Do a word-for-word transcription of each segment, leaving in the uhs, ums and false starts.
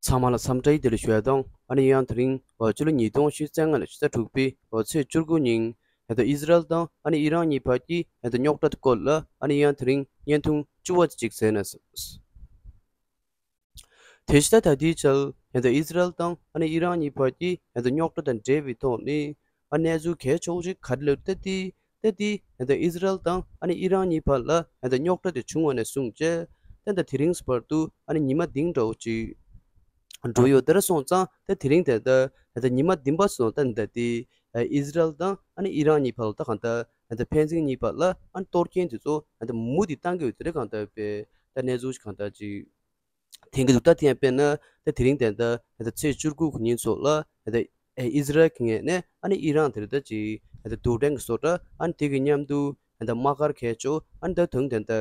ཚང་མ་ལ་འཚམས་འདྲི་བདེ་ལེགས་ཞུ་ཡ་དང་། ཨ་ནི་ཡང་དེ་རིང་ཕྱི་ལོ་ཉིས་སྟོང་ཉི་ཤུ་རྩ་ལྔ་ནས་ཕྱི་ཟླ་དྲུག་པའི་ཚེས་བཅུ་དགུ་ཉིན་ཨ་ནི་ཨི་ཟི་རལ་དང་ཨ་ནི་ཨི་རན་གཉིས་བར་གྱི་ཨ་ནི་རྙོག་དྲ་དེ་སྐོར་ལ་ཨ་ནི་ཡང་དེ་རིང་བརྙན་ཐུང་བཅུ་པ་ཅིག་གཟིགས་ན། དེ་བཞིན་ད་ལྟའི་ཆར་ཨ་ནི་ཨི་ཟི་རལ་དང་ཨ་ནི་ཨི་རན་གཉིས་བར་གྱི་ཨ་ནི་རྙོག་དྲ་དང་འབྲེལ་བའི་ཐོག་ནས་ཨ་གནས་ཚུལ་གལ་ཆེ་བོ་ཞིག་ག་རེ་སླེབས་ཏེ་དེ། ད་དེ་ཨ་ནི་ཨི་ཟི་རལ་དང་ཨ་ནི་ཨི་རན་གཉིས་བར་ལ་ཨ་ནི་རྙོག་དྲ་དེ་བྱུང་བ་ནས་བཟུང་བྱས་ད་ལྟ་དེ་རིང་བར་དུ་ཨ་ནི་ཉི་མ་བདུན་འདྲ་བོ་ཅིག་འགྲོ་ཡོད། དེ་འདྲ་སོང་ཙང་ད་དེ་རིང་དེ་ད་ད་ཉི་མ་བདུན་པ་སོང་ད་ད་དེ་ཨི་ཟི་རལ་དང་ཨ་ནི་ཨི་རན་གཉིས་བར་ལ་ད་གང་ལྟར་ད་ཕན་ཚུན་གཉིས་བར་ལ་ཨ་ནི་གཏོར་སྐྱོན་དེ་ཚོ་ད་མུ་མཐུད་བཏང་གི་ཡོད། དེ་འདྲ་གང་ལྟར་པའི་ད་གནས་ཚུལ་ཞིག་གང་ལྟར་ཅིག་ཐེངས་ཀྱི་འདུག་ད་དེ་ཡང་དཔེར་ན་ད་དེ་རིང་དེ་ད་ད་ཚེས་བཅུ་དགུ་ཉིན་སོགས་ལ་ད་ཨི་ཟི་རལ་གྱི་ངོས་ནས་ཨ་ནི་ཨི་རན་དེར་ད་ཅིག་ད་རྡུལ་ཕྲན་གྱི་བཟོ་གྲྭ་ཨ་ནི་དེ་གི་མཉམ་དུ་ད་དམག་སྒར་གལ་ཆེ་ཨ་ནི་ད་དུང་དེ་ད་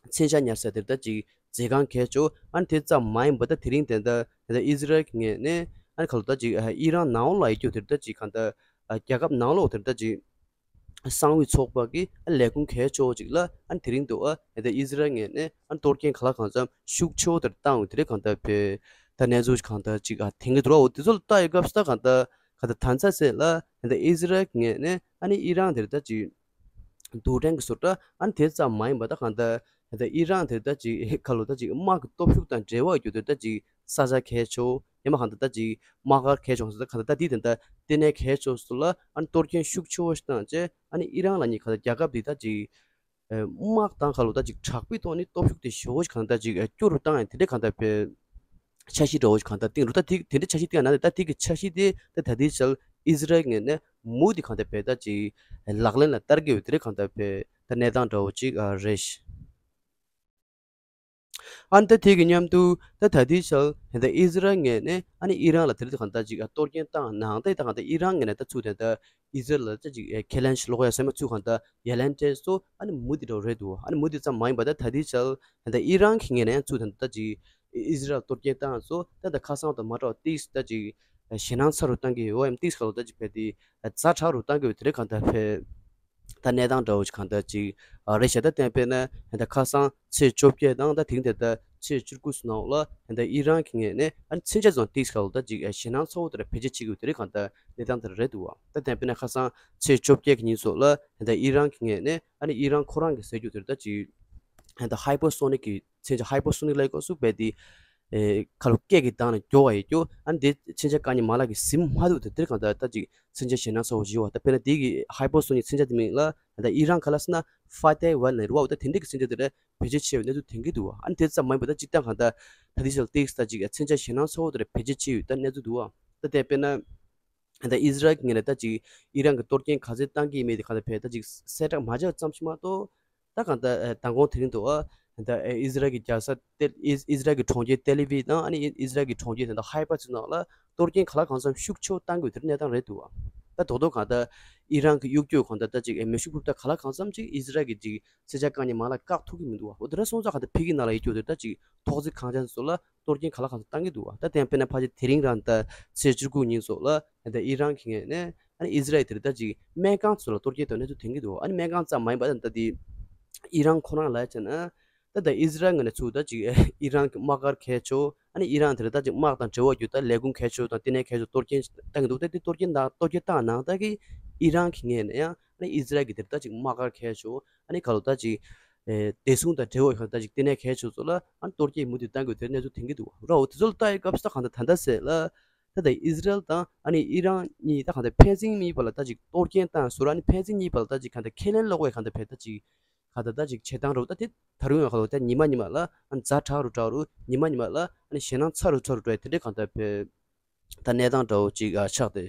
མཚོན་ཆ་ཉར་ས་དེར་ད་ཅིག་མཛོད་ཁང་གལ་ཆེ་ཨ་ནི་དེ་ཙམ་མ་ཡིན་པ་ད་དེ་རིང་དེ་ད་ད་ཨི་ཟི་རལ་གྱི་ངོས་ནས་ཨ་ནི་ག་ལ་ད་ཅིག་ཨི་རན་ནང་ལ་ཡོད་རྒྱུ་དེར་ད་ཅིག་གང་ལྟར་རྒྱལ་ཁབ་ནང་ལོགས་དེར་ད་ཅིག་གསང་བའི་ཚོགས་པ་གི་ལས་ཁུངས་གལ་ཆེ་བོ་ཅིག་ལ་ཨ་ནི་དེ་རིང་དུ་ཨ་ནི་ཨི་ཟི་རལ་ངོས་ནས་ཨ་ནི་གཏོར་སྐྱོན་ག་ལ་གང་འཚམ་ཤུགས་ཆེ་བོ་དེར་བཏང་ཡོད། དེ་རིང་གང་ལྟར་བོད་ད་གནས་ཚུལ་གང་ལྟར་ཅིག་ཨ་ཐེངས་ཀྱི་འདུག་ར། འོ་དེ་ཚོ་ལ་ལྟ་ཡི་སྐབས་སུ་ད་གང་ལྟར་གང་ལྟར་ད་ཚ་སེ་ལ་ཨ་ནི་ཨི་ཟི་རལ་ངོས་ནས་ཨ་ནི་ཨི་རན་དེར་ད་ཅིག་རྡུལ་ཕྲན་གྱི་བཟོ་གྲྭ་ཨ་ནི་དེ་ཙམ་མ་ཡིན་པ་ད་གང་ལྟར་ད་ཨི་རན་དེར་ད་ཅིག་ག་ལོ་ད་ཅིག་དམག་གི་སྟོབས་ཤུགས་དང་འབྲེལ་བ་ཡོད་རྒྱུ་དེར་ད་ཅིག་ས་ཆ་གལ་ཆེ་བོ་ཡང་མ་གང་ལྟར་ད་ཅིག་དམག་སྒར་གལ་ཆེ་བོ་ད་གང་ལྟར་ད་དེ་དེ་འདྲ་ལྟེ་གནས་གལ་ཆེ་བོ་སོགས་ལ་ཨ་ནི་གཏོར་སྐྱོན་ཤུགས་ཆེ་བོ་ཞིག་བཏང་བྱས་ཨ་ནི་ཨི་རན་ལ་ཉིད་གང་ལྟར་རྒྱལ་ཁབ་འདི་ད་ཅིག་དམག་དང་ག་ལོ་ད་ཅིག་དྲག་པོའི་ཐོག་ནས་སྟོབས་ཤུགས་དེ་ཞེ་བོ་ཞིག་གང་ལྟར་ཅིག་སྐྱོ་རུ་བཏང་ཡང་དེ་འདྲ་གང་ལྟར་བའི་འཆར་གཞི་འདྲ་བོ་ཞིག་གང་ལྟར་བཏིང་རུ་ད་དེ་དེ་འདྲ་འཆར་གཞི་བཏིང་ཡང་ན་ད་དེ་གི་འཆར་གཞི་དེ་ད་ད་ལྟའི་ཆར་ཨི་ཟི་རལ་ངོས་ནས་མུ་མཐུད་གང་ལྟར་བའི་ད་ཅིག་ལག་ལེན་ལ་བསྟར་གྱི་ཡོད། དེ་འདྲ་གང་ལྟར་བའི་ད་གནས་སྟངས་འདྲ་བོ་ཅིག་རེད། ཨ་ནི་ད་དེ་གི་མཉམ་དུ་ད་ད་ལྟའི་ཆར་ད་ཨི་ཟི་རལ་ངོས་ནས་ཨ་ནི་ཨི་རན་ལ་དེ་རིང་གང་ལྟར་ཅིག་གཏོར་སྐྱོན་བཏང་ནའང་ད་ད་གང་ལྟར་ཨི་རན་ངོས་ནས་ད་ཚུར་དེ་ད་ཨི་ཟི་རལ་ལ་ད་ཅིག་ཁས་ལེན་ཞིག་ལོག་ཡ་སེམས་པ་ཚུར་གང་ལྟར་ཡ་ལན་སྤྲད་སོ་ཨ་ནི་མུ་མཐུད་འགྲོ་རེད་འདུག་ཨ་ནི་མུ་མཐུད་ཙམ་མ་ཡིན་པ་ད་ད་ལྟའི་ཆར་ད་ཨི་རན་གྱི་ངོས་ནས་ཡང་ཚུར་ད་ད་ཅིག་ཨི་ཟི་རལ་གཏོར་སྐྱོན་བཏང་སོ་ད་ད་ཁ་སང་དང་མ་འདྲ་བ་ཏིས་ད་ཅིག་ཞེད་སྣང་ཚ་རུ་བཏང་གི་ཡོད། ཡང་ཏིས་ག་ལོ་ད་ཅིག་བས་ཏེ་ཛ་དྲག་རུ་བཏང་གི་ཡོད། དེ་རིང་གང་ལྟར་བས། ད་གནས་སྟངས་འདྲ་བོ་ཞིག་གང་ལྟར་ཅིག་ཨ་རེད་ཤག་ད་བསྟན་པས་ན་ད་ཁ་སང་ཚེས་བཅོ་བརྒྱད་དང་ད་དེང་དེ་ད་ཚེས་བཅུ་དགུ་སོགས་ནང་ལ་ད་ཨི་རན་གྱི་ངོས་ནས་ཨ་ནི་མཚོན་ཆ་ཚོ་ཏིག་ཁ་ལ་ད་ཅིག་ཞེད་སྣང་ཚ་བོ་དེ་འདྲ་བེད་སྤྱོད་བྱེད་ཀྱི་ཡོད། དེ་རིང་གང་ལྟར་གནས་སྟངས་དེ་འདྲ་རེད་འདུག་བ། ད་བསྟན་པས་ན་ཁ་སང་ཚེས་བཅོ་བརྒྱད་ཀྱི་ཉིན་སོགས་ལ་ད་ཨི་རན་གྱི་ངོས་ནས་ཨ་ནི་ཨི་རན་ཁོ་རང་གི་ཟེར་རྒྱུ་དེ་ད་ཅིག་ད་ཧའི་པར་སོ་ནིག་གི་མཚོན་ཆ་ཧའི་པར་སོ་ནིག་ལ་སྐབས་སུ་བས་ཏེ། ཨེ་ཁ་ལོ་སྐད་ཀྱི་གདངས་ནས་མགྱོགས་པ་ཡོད་རྒྱུ་ཨ་ནི་དེ་མཚོན་ཆ་བཀག་ཉར་མ་ལག་གིས་ཟིན་མ་ཐུབ་དེ་དེར་གང་ལྟར་ད་ཅིག་མཚོན་ཆ་ཞེད་སྣང་ཚ་བོ་བྱེད་པ་ད་དཔེར་ན་དེ་གི་ཧའི་པར་སོ་ནིག་མཚོན་ཆ་དེ་མིང་ལ་ད་ཨི་རན་ག་ལ་སི་ན་ཧྥ་ཏེ་ཝལ་ནས་རུ་བ་ད་དེ་འདྲ་གི་མཚོན་ཆ་དེ་རེད་བེད་སྤྱོད་བྱས་པའི་གནས་ཚུལ་ཐོན་གྱི་འདུག་ཨ་ནི་དེ་ཙམ་མ་ཡིན་པ་ད་སྤྱིར་བཏང་གང་ལྟར་ད་དེ་ཞིག་ཏིག་ད་ཅིག་མཚོན་ཆ་ཞེད་སྣང་ཚ་བོ་དེ་རེད་བེད་སྤྱོད་བྱས་ཡོད་ད་གནས་ཚུལ་འདུག་ཨ། ད་དེ་དཔེར་ན། ད་ཨི་ཟི་རལ་གྱི་ངོས་ནས་ད་ཅིག་ཨི་རན་གྱི་གཏོར་སྐྱོན་ག་ཚོད་བཏང་གི་ཡིན་མེད་དེ་གང་ལྟར་བས་ད་ཅིག་གསལ་བསྒྲགས་མ་བྱས་པ་ཙམ་ཞིག་མ་གཏོགས། ད་གང་ལྟར་མདང་དགོང་དེ་རིང་དུ་ཨ་ད་ཨི་ཟི་རལ་གྱི་རྒྱལ་ས་ཏེལ་ཨི་ཨི་ཟི་རལ་གྱི་གྲོང་ཁྱེར་ཏེལ་ཨི་ཝི་དང་ཨ་ནི་ཨི་ཟི་རལ་གྱི་གྲོང་ཁྱེར་དེ་འདྲ་ཧའི་པ་ཚོའི་ནང་ལ་གཏོར་སྐྱོན་ག་ལ་གང་འཚམ་ཤུགས་ཆེ་བོ་བཏང་དགོས་དེ་གནས་སྟངས་རེད་འདུག་ཨ། ད་རྡོག་རྡོག་གང་ལྟར་ཨི་རན་གྱི་གཡུག་རྒྱུ་གང་ལྟར་ད་ཅིག་མེ་ཤུགས་འཕུར་མདའ་ག་ལ་གང་འཚམ་ཅིག་ཨི་ཟི་རལ་གྱི་ཅིག་མཚོན་ཆ་བཀག་ཉར་མ་ལག་བཀག་ཐུབ་ཀྱི་མི་འདུག་ཨ། འོ་དེ་འདྲ་སོང་ཙང་གང་ལྟར་ཕ་གི་ནང་ལ་ཡོད་རྒྱུ་དེ་ད་ཅིག་ཐོག་བརྩེགས་ཁང་ཆེན་ཚོ་ལ་གཏོར་སྐྱོན་ག་ལ་གང་འཚམ་བཏང་གི་འདུག་ཨ། ད་དེ་ཡང་དཔེར་ན་ཕལ་ཆེར་དེ་རིང་རང་ད་ཚེས་བཅུ་དགུ་ཉིན་སོགས་ལ་ད་ཨི་རན་གྱི་ངོས་ནས་ཨ་ནི་ཨི་ཟི་རལ་དེར་ད་ཅིག་སྨན་ཁང་ཚོ་ལ་གཏོར་སྐྱོན་དང་གནས་ཚུལ་ཐོན་གྱི་འདུག་ཨ་ནི་སྨན་ཁང་ཙམ་མ་ཡིན་པ་ད་ད་དེ་ཨི་རན་ཁོ་རང་ལ་བྱས་ན་ད་ད་ཨི་ཟི་རལ་ངོས་ནས་ཚུར་ད་ཅིག་ཨི་རན་གྱི་དམག་སྒར་གལ་ཆེ་ཨ་ནི་ཨི་རན་དེར་ད་ཅིག་དམག་དང་འབྲེལ་བ་ཡོད་ད་ལས་ཁུངས་གལ་ཆེ་དང་ལྟེ་གནས་གལ་ཆེ་གཏོར་སྐྱོན་བཏང་གི་འདུག་ད་དེ་གཏོར་སྐྱོན་དང་གཏོར་སྐྱོན་བཏང་ནང་ད་གི་ཨི་རན་གྱི་ངོས་ནས་ཡང་ཨ་ནི་ཨི་ཟི་རལ་གྱི་དེར་ད་ཅིག་དམག་སྒར་གལ་ཆེ་ཨ་ནི་ག་ལོ་ད་ཅིག་ཨེ་བདེ་སྲུང་དང་འབྲེལ་བ་ཡོད་ཁང་ད་ཅིག་ལྟེ་གནས་གལ་ཆེ་ཚོ་ལ་ཨ་ནི་གཏོར་སྐྱོན་མུ་མཐུད་བཏང་དགོས་དེར་གནས་ཚུལ་ཐོན་གྱི་འདུག་ར། འོ་དེ་ཚོ་ལ་ལྟ་ཡི་སྐབས་སུ་ད་གང་ལྟར་ད་ལྟ་ཟེར་ལ་ད་ད་ཨི་ཟི་རལ་དང་ཨ་ནི་ཨི་རན་གཉིས་ད་གང་ལྟར་ཕན་ཚུན་གཉིས་བར་ལ་ད་ཅིག་གཏོར་སྐྱོན་བཏང་ཟུར་ཨ་ནི་ཕན་ཚུན་གཉིས་བར་ལ་ད་ཅིག་གང་ལྟར་ཁས་ལེན་ལོག་པའི་གང་ལྟར་བས་ད་ཅིག་གང་ལྟར་ད་ཅིག་བྱེད་སྟངས་རོ་ད་དེ་ད་རུང་ཡང་ག་ལོ་ད་ཉི་མ་ཉི་མ་ལ་ཨ་ནི་ཛ་དྲག་རུ་དྲག་རུ་ཉི་མ་ཉི་མ་ལ་ཨ་ནི་ཞེད་སྣང་ཚ་རུ་ཚ་རུ་འགྲོ་ཡི་དེ་འདྲའི་གང་ལྟར་བས་ད་གནས་སྟངས་འདྲ་བོ་ཅིག་ཨ་ཆགས་ཏེ།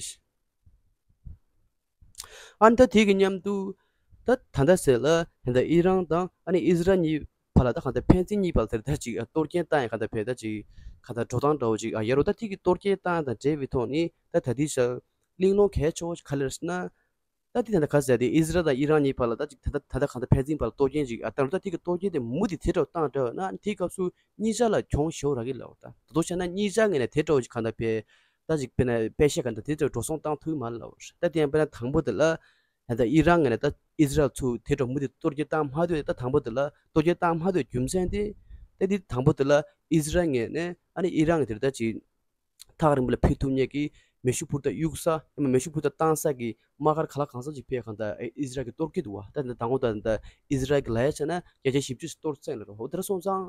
ཨ་ནི་ད་དེ་གི་མཉམ་དུ་ད་ད་ལྟ་ཟེར་ལ་ད་ལྟ་ཨི་རན་དང་ཨ་ནི་ཨི་ཟི་རལ་གཉིས་བར་ལ་ད་གང་ལྟར་ཕན་ཚུན་གཉིས་བར་དེར་ད་ཅིག་གཏོར་སྐྱོན་བཏང་ཡང་གང་ལྟར་བས་ད་ཅིག་གང་ལྟར་འགྲོ་སྟངས་འདྲ་བོ་ཅིག་ཨ་ཡ་རོ་ད་དེ་གི་གཏོར་སྐྱོན་བཏང་ཡང་དང་འབྲེལ་བའི་ཐོག་ནས་ད་ད་དེ་ཤར་གླེང་སློང་གལ་ཆེ་བོ་ཞིག་ག་རེ་རེད་ཟེར་ན། ད་དེ་ད་ལྟ་ག་ཟེར་ཏེ་ཨི་ཟི་རལ་དང་ཨི་རན་གཉིས་བར་ལ་ད་ཅིག་ད་ལྟ་ད་ལྟ་གང་ལྟར་ཕན་ཚུན་བར་ལ་གཏོར་སྐྱོན་ཅིག་ཨ་བཏང་རུང་ད་དེ་གི་གཏོར་སྐྱོན་དེ་མུ་མཐུད་དེ་འདྲ་བཏང་འདྲ་བ་ན་དེའི་སྐབས་སུ་གཉིས་ཆ་ལ་གྱོང་ཞེ་པོ་རག་གི་ལབ་པ་ད་ད་དུང་བཤད་ན་གཉིས་ཆ་ངོས་ནས་དེ་འདྲ་བོ་ཅིག་གང་ལྟར་བས་ད་ཅིག་དཔེར་ན་པེ་ཤ་གང་ལྟར་དེ་འདྲ་འགྲོ་སོང་བཏང་ཐུབ་མ་ལབ་པ་ད་དེ་ཡང་དཔེར་ན་དང་པོ་དེ་ལ་ད་ལྟ་ཨི་རན་ངོས་ནས་ད་ཨི་ཟི་རལ་ཚུར་དེ་འདྲ་མུ་མཐུད་གཏོར་སྐྱོན་བཏང་མ་ཐུབ་ད་དང་པོ་དེ་ལ་གཏོར་སྐྱོན་བཏང་མ་ཐུབ་རྒྱུ་མཚན་དེ་ ད་དེ་དང་པོ་དེ་ལ་ཨི་ཟི་རལ་ངོས་ནས་ཨ་ནི་ཨི་རན་གྱི་དེ་ལྟ་ཅིག་ཐག་རིང་པོ་ལ་ཕུད་ཐུབ་མཁན་གྱི་མེ་ཤུགས་འཕུར་མདའ་གཡུག་ས་ཡང་མེ་ཤུགས་འཕུར་མདའ་བཏང་ས་གི་དམག་སྒར་ག་ལ་གང་འཚམ་ཅིག་ཕེབས་གང་ལྟར་ཨི་ཟི་རལ་གྱིས་གཏོར་གྱི་འདུག་བ། ད་ད་དང་པོ་ད་ད་ཨི་ཟི་རལ་གྱི་ལ་ཡ་བྱས་ན་བརྒྱ་ཆ་བཞི་བཅུ་ཞིག་གཏོར་ཚར་ལ་རོ། འོ་དེ་འདྲ་སོང་ཙང་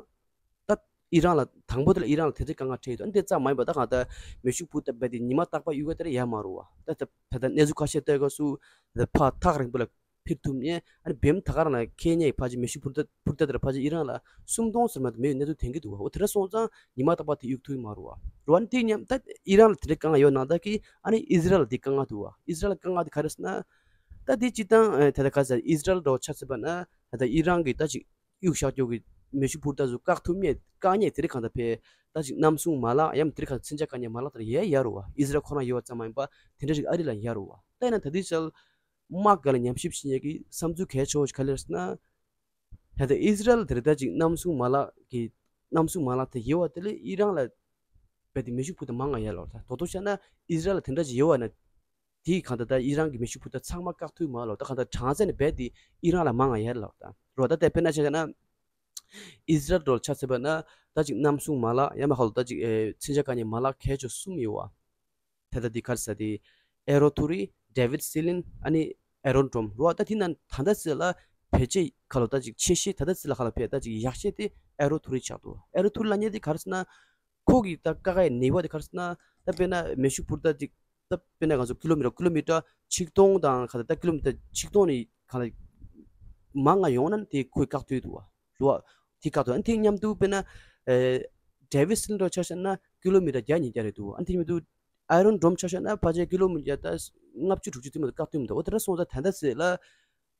ད་ཨི་རན་ལ་དང་པོ་དེ་ལ་ཨི་རན་ལ་དེ་འདྲའི་དཀའ་ངལ་འཕྲད་ཡོད། ཨ་ནི་དེ་ཙམ་མ་ཡིན་པ་ད་གང་ལྟར་མེ་ཤུགས་འཕུར་མདའ་རྦད་དེ་ཉི་མ་རྟག་པར་གཡུག་ཡ་དེ་འདྲ་ཡོད་མ་རེད་བ། ད་ད་ད་ད་གནས་ཚུལ་ཁ་ཤས་ལྟོས་སྐབས་སུ་ད་ཕར་ཐག་རིང་པོ་ལ་ཕེབས་ཐུབ་མཁན་ཨ་ནི་བེམ་ད་ག་རང་ལ་འཁེལ་མཁན་ཕལ་ཆེར་མེ་ཤུགས་འཕུར་མདའ་འཕུར་མདའ་དེ་ལ་ཕལ་ཆེར་ཨི་རན་ལ་སུམ་སྟོང་ཟེར་མ་གཏོགས་མེད་ཡོད་གནས་ཚུལ་ཐོན་གྱི་འདུག་བ། འོ་དེ་འདྲ་སོང་ཙང་ཉི་མ་རྟག་པར་དེ་གཡུག་ཐུབ་ཀྱི་མ་རེད་བ། རེད་བ། ཨ་ནི་དེ་མཉམ་ད་ཨི་རན་ལ་དེ་འདྲའི་དཀའ་ངལ་ཡོད་ནང་ལྟར་གྱི་ཨ་ནི་ཨི་ཟི་རལ་ལ་དེ་དཀའ་ངལ་འདུག་བ། ཨི་ཟི་རལ་ལ་དཀའ་ངལ་དེ་ག་རེ་ཟེར་ན། ད་དེ་སྤྱིར་བཏང་ཨེ་ད་ལྟ་ག་རེ་ཟེར་ཨི་ཟི་རལ་འདྲ་བོ་ཆ་མཚོན་པ་ན་ད་ལྟ་ཨི་རན་གྱི་ད་ཅིག་གཡུག་བཞག་རྒྱུ་གི་མེ་ཤུགས་འཕུར་མདའ་ཚོ་བཀག་ཐུབ་མཁན་བཀག་མཁན་དེ་རིགས་གང་ལྟར་ཕལ་ད་ཅིག་གནམ་སྲུང་མ་ལག་ཡང་དེ་རིགས་གང་ལྟར་མཚོན་ཆ་བཀག་མཁན་མ་ལག་དེ་ཡོད་ཡོད་རེད་བ། ཨི་ཟི་རལ་ཁོ་རང་ཡོད་པ་ཙམ་མ་ཡིན་པ་དེ་འདྲ་རིགས་ཨ་རི་ལ་ཡོད་རེད་བ། ད་ཡིན་ན་ད་ལྟའི་ཆར་དམག་སྒར་ལ་ཉམས་ཞིབ་བྱེད་མཁན་གྱི་བསམ་ཚུལ་གལ་ཆེ་བོ་ཞིག་ག་རེ་རེད་ཟེར་ན། ད་ལྟ་ཨི་ཟི་རལ་དེ་རིང་ད་ཅིག་གནམ་སྲུང་མ་ལག་གི་གནམ་སྲུང་མ་ལག་དེ་ཡོད་པ་དེ་ལས་ཨི་རན་ལ་རྦད་དེ་མེ་ཤུགས་འཕུར་མདའ་མང་ང་ཡོད་ལབ་རེད། ད་དོ་དོ་བཤད་ན་ཨི་ཟི་རལ་ལ་དེ་འདྲ་ཅིག་ཡོད་པ་ན་དེ་གང་ལྟར་ད་ཨི་རན་གྱི་མེ་ཤུགས་འཕུར་མདའ་ཚང་མ་བཀག་ཐུབ་མ་ལབ། ད་གང་ལྟར་གྲངས་ཚད་ནས་རྦད་དེ་ཨི་རན་ལ་མང་ང་ཡོད་ལབ། ད་རོ་ད་དེ་དཔེར་ན་ཆ་བཞག་ན་ཨི་ཟི་རལ་འདྲ་ཆ་མཚོན་པ་ན་ད་ཅིག་གནམ་སྲུང་མ་ལག་ཡང་མ་ཧ་ལོ་ད་ཅིག་ཨེ་མཚོན་ཆ་བཀག་མཁན་མ་ལག་གལ་ཆེ་གསུམ་ཡོད་བ། ད་ལྟ་འདི་ག་རེ་ཟེར་དེ་ཨེ་རོ་ཐུ་རི་ཌེ་ཝིད་སི་ལིན་ཨ་ནི་ཨེ་རོན་ཌོམ་རོ། ད་དེ་ནང་ད་ལྟ་ཟེར་ལ་བེད་སྤྱོད་ཁ་ལོ་ད་ཅིག་ཆེ་ཤོས་ད་ལྟ་ཟེར་ལ་ཁ་ལོ་བེད་ད་ཅིག་ཡག་ཤོས་དེ་ཨེ་རོ་ཐུ་རི་ཆགས་འདུག་ཨེ་རོ་ཐུ་རི་ལབ་མཁན་དེ་ག་རེ་ཟེར་ན་ཁོ་གི་ད་ཀ་ཀའི་ནུས་པ་དེ་ག་རེ་ཟེར་ན་ད་དཔེར་ན་མེ་ཤུགས་འཕུར་ད་ཅིག་ད་དཔེར་ན་ང་ཚོ་ཀི་ལོ་མི་ཊར་ཀི་ལོ་མི་ཊར་ཆིག་སྟོང་དང་ག་ད་ད་ཀི་ལོ་མི་ཊར་ཆིག་སྟོང་ནས་ག་ལ་མང་ང་ཡོང་ན་དེ་ཁོས་བཀག་ཐུབ་འདུག་བ། རོ། དེ་བཀག་ཐུབ། ཨ་ནི་དེ་མཉམ་དུ་དཔེར་ན་ཨེ་ཌེ་ཝིད་སི་ལིན་འདྲ་ཆ་བཞག་ན་ཀི་ལོ་མི་ཊར་བརྒྱ་ཉིས་བརྒྱ་རེད་འདུག་ཨ་ནི་དེ་མཉམ་དུ་ཨེ་རོན་ཌོམ་ཆ་བཞག་ན་ཕལ་ཆེར་ཀི་ལོ་མི་ཊར་ད་ལྔ་བཅུ་དྲུག་ཅུ་དེ་མ་གཏོགས་བཀག་ཐུབ་མི་འདུག་འོ་དེ་འདྲ་སོང་ཙང་ད་ལྟ་ཟེར་ལ་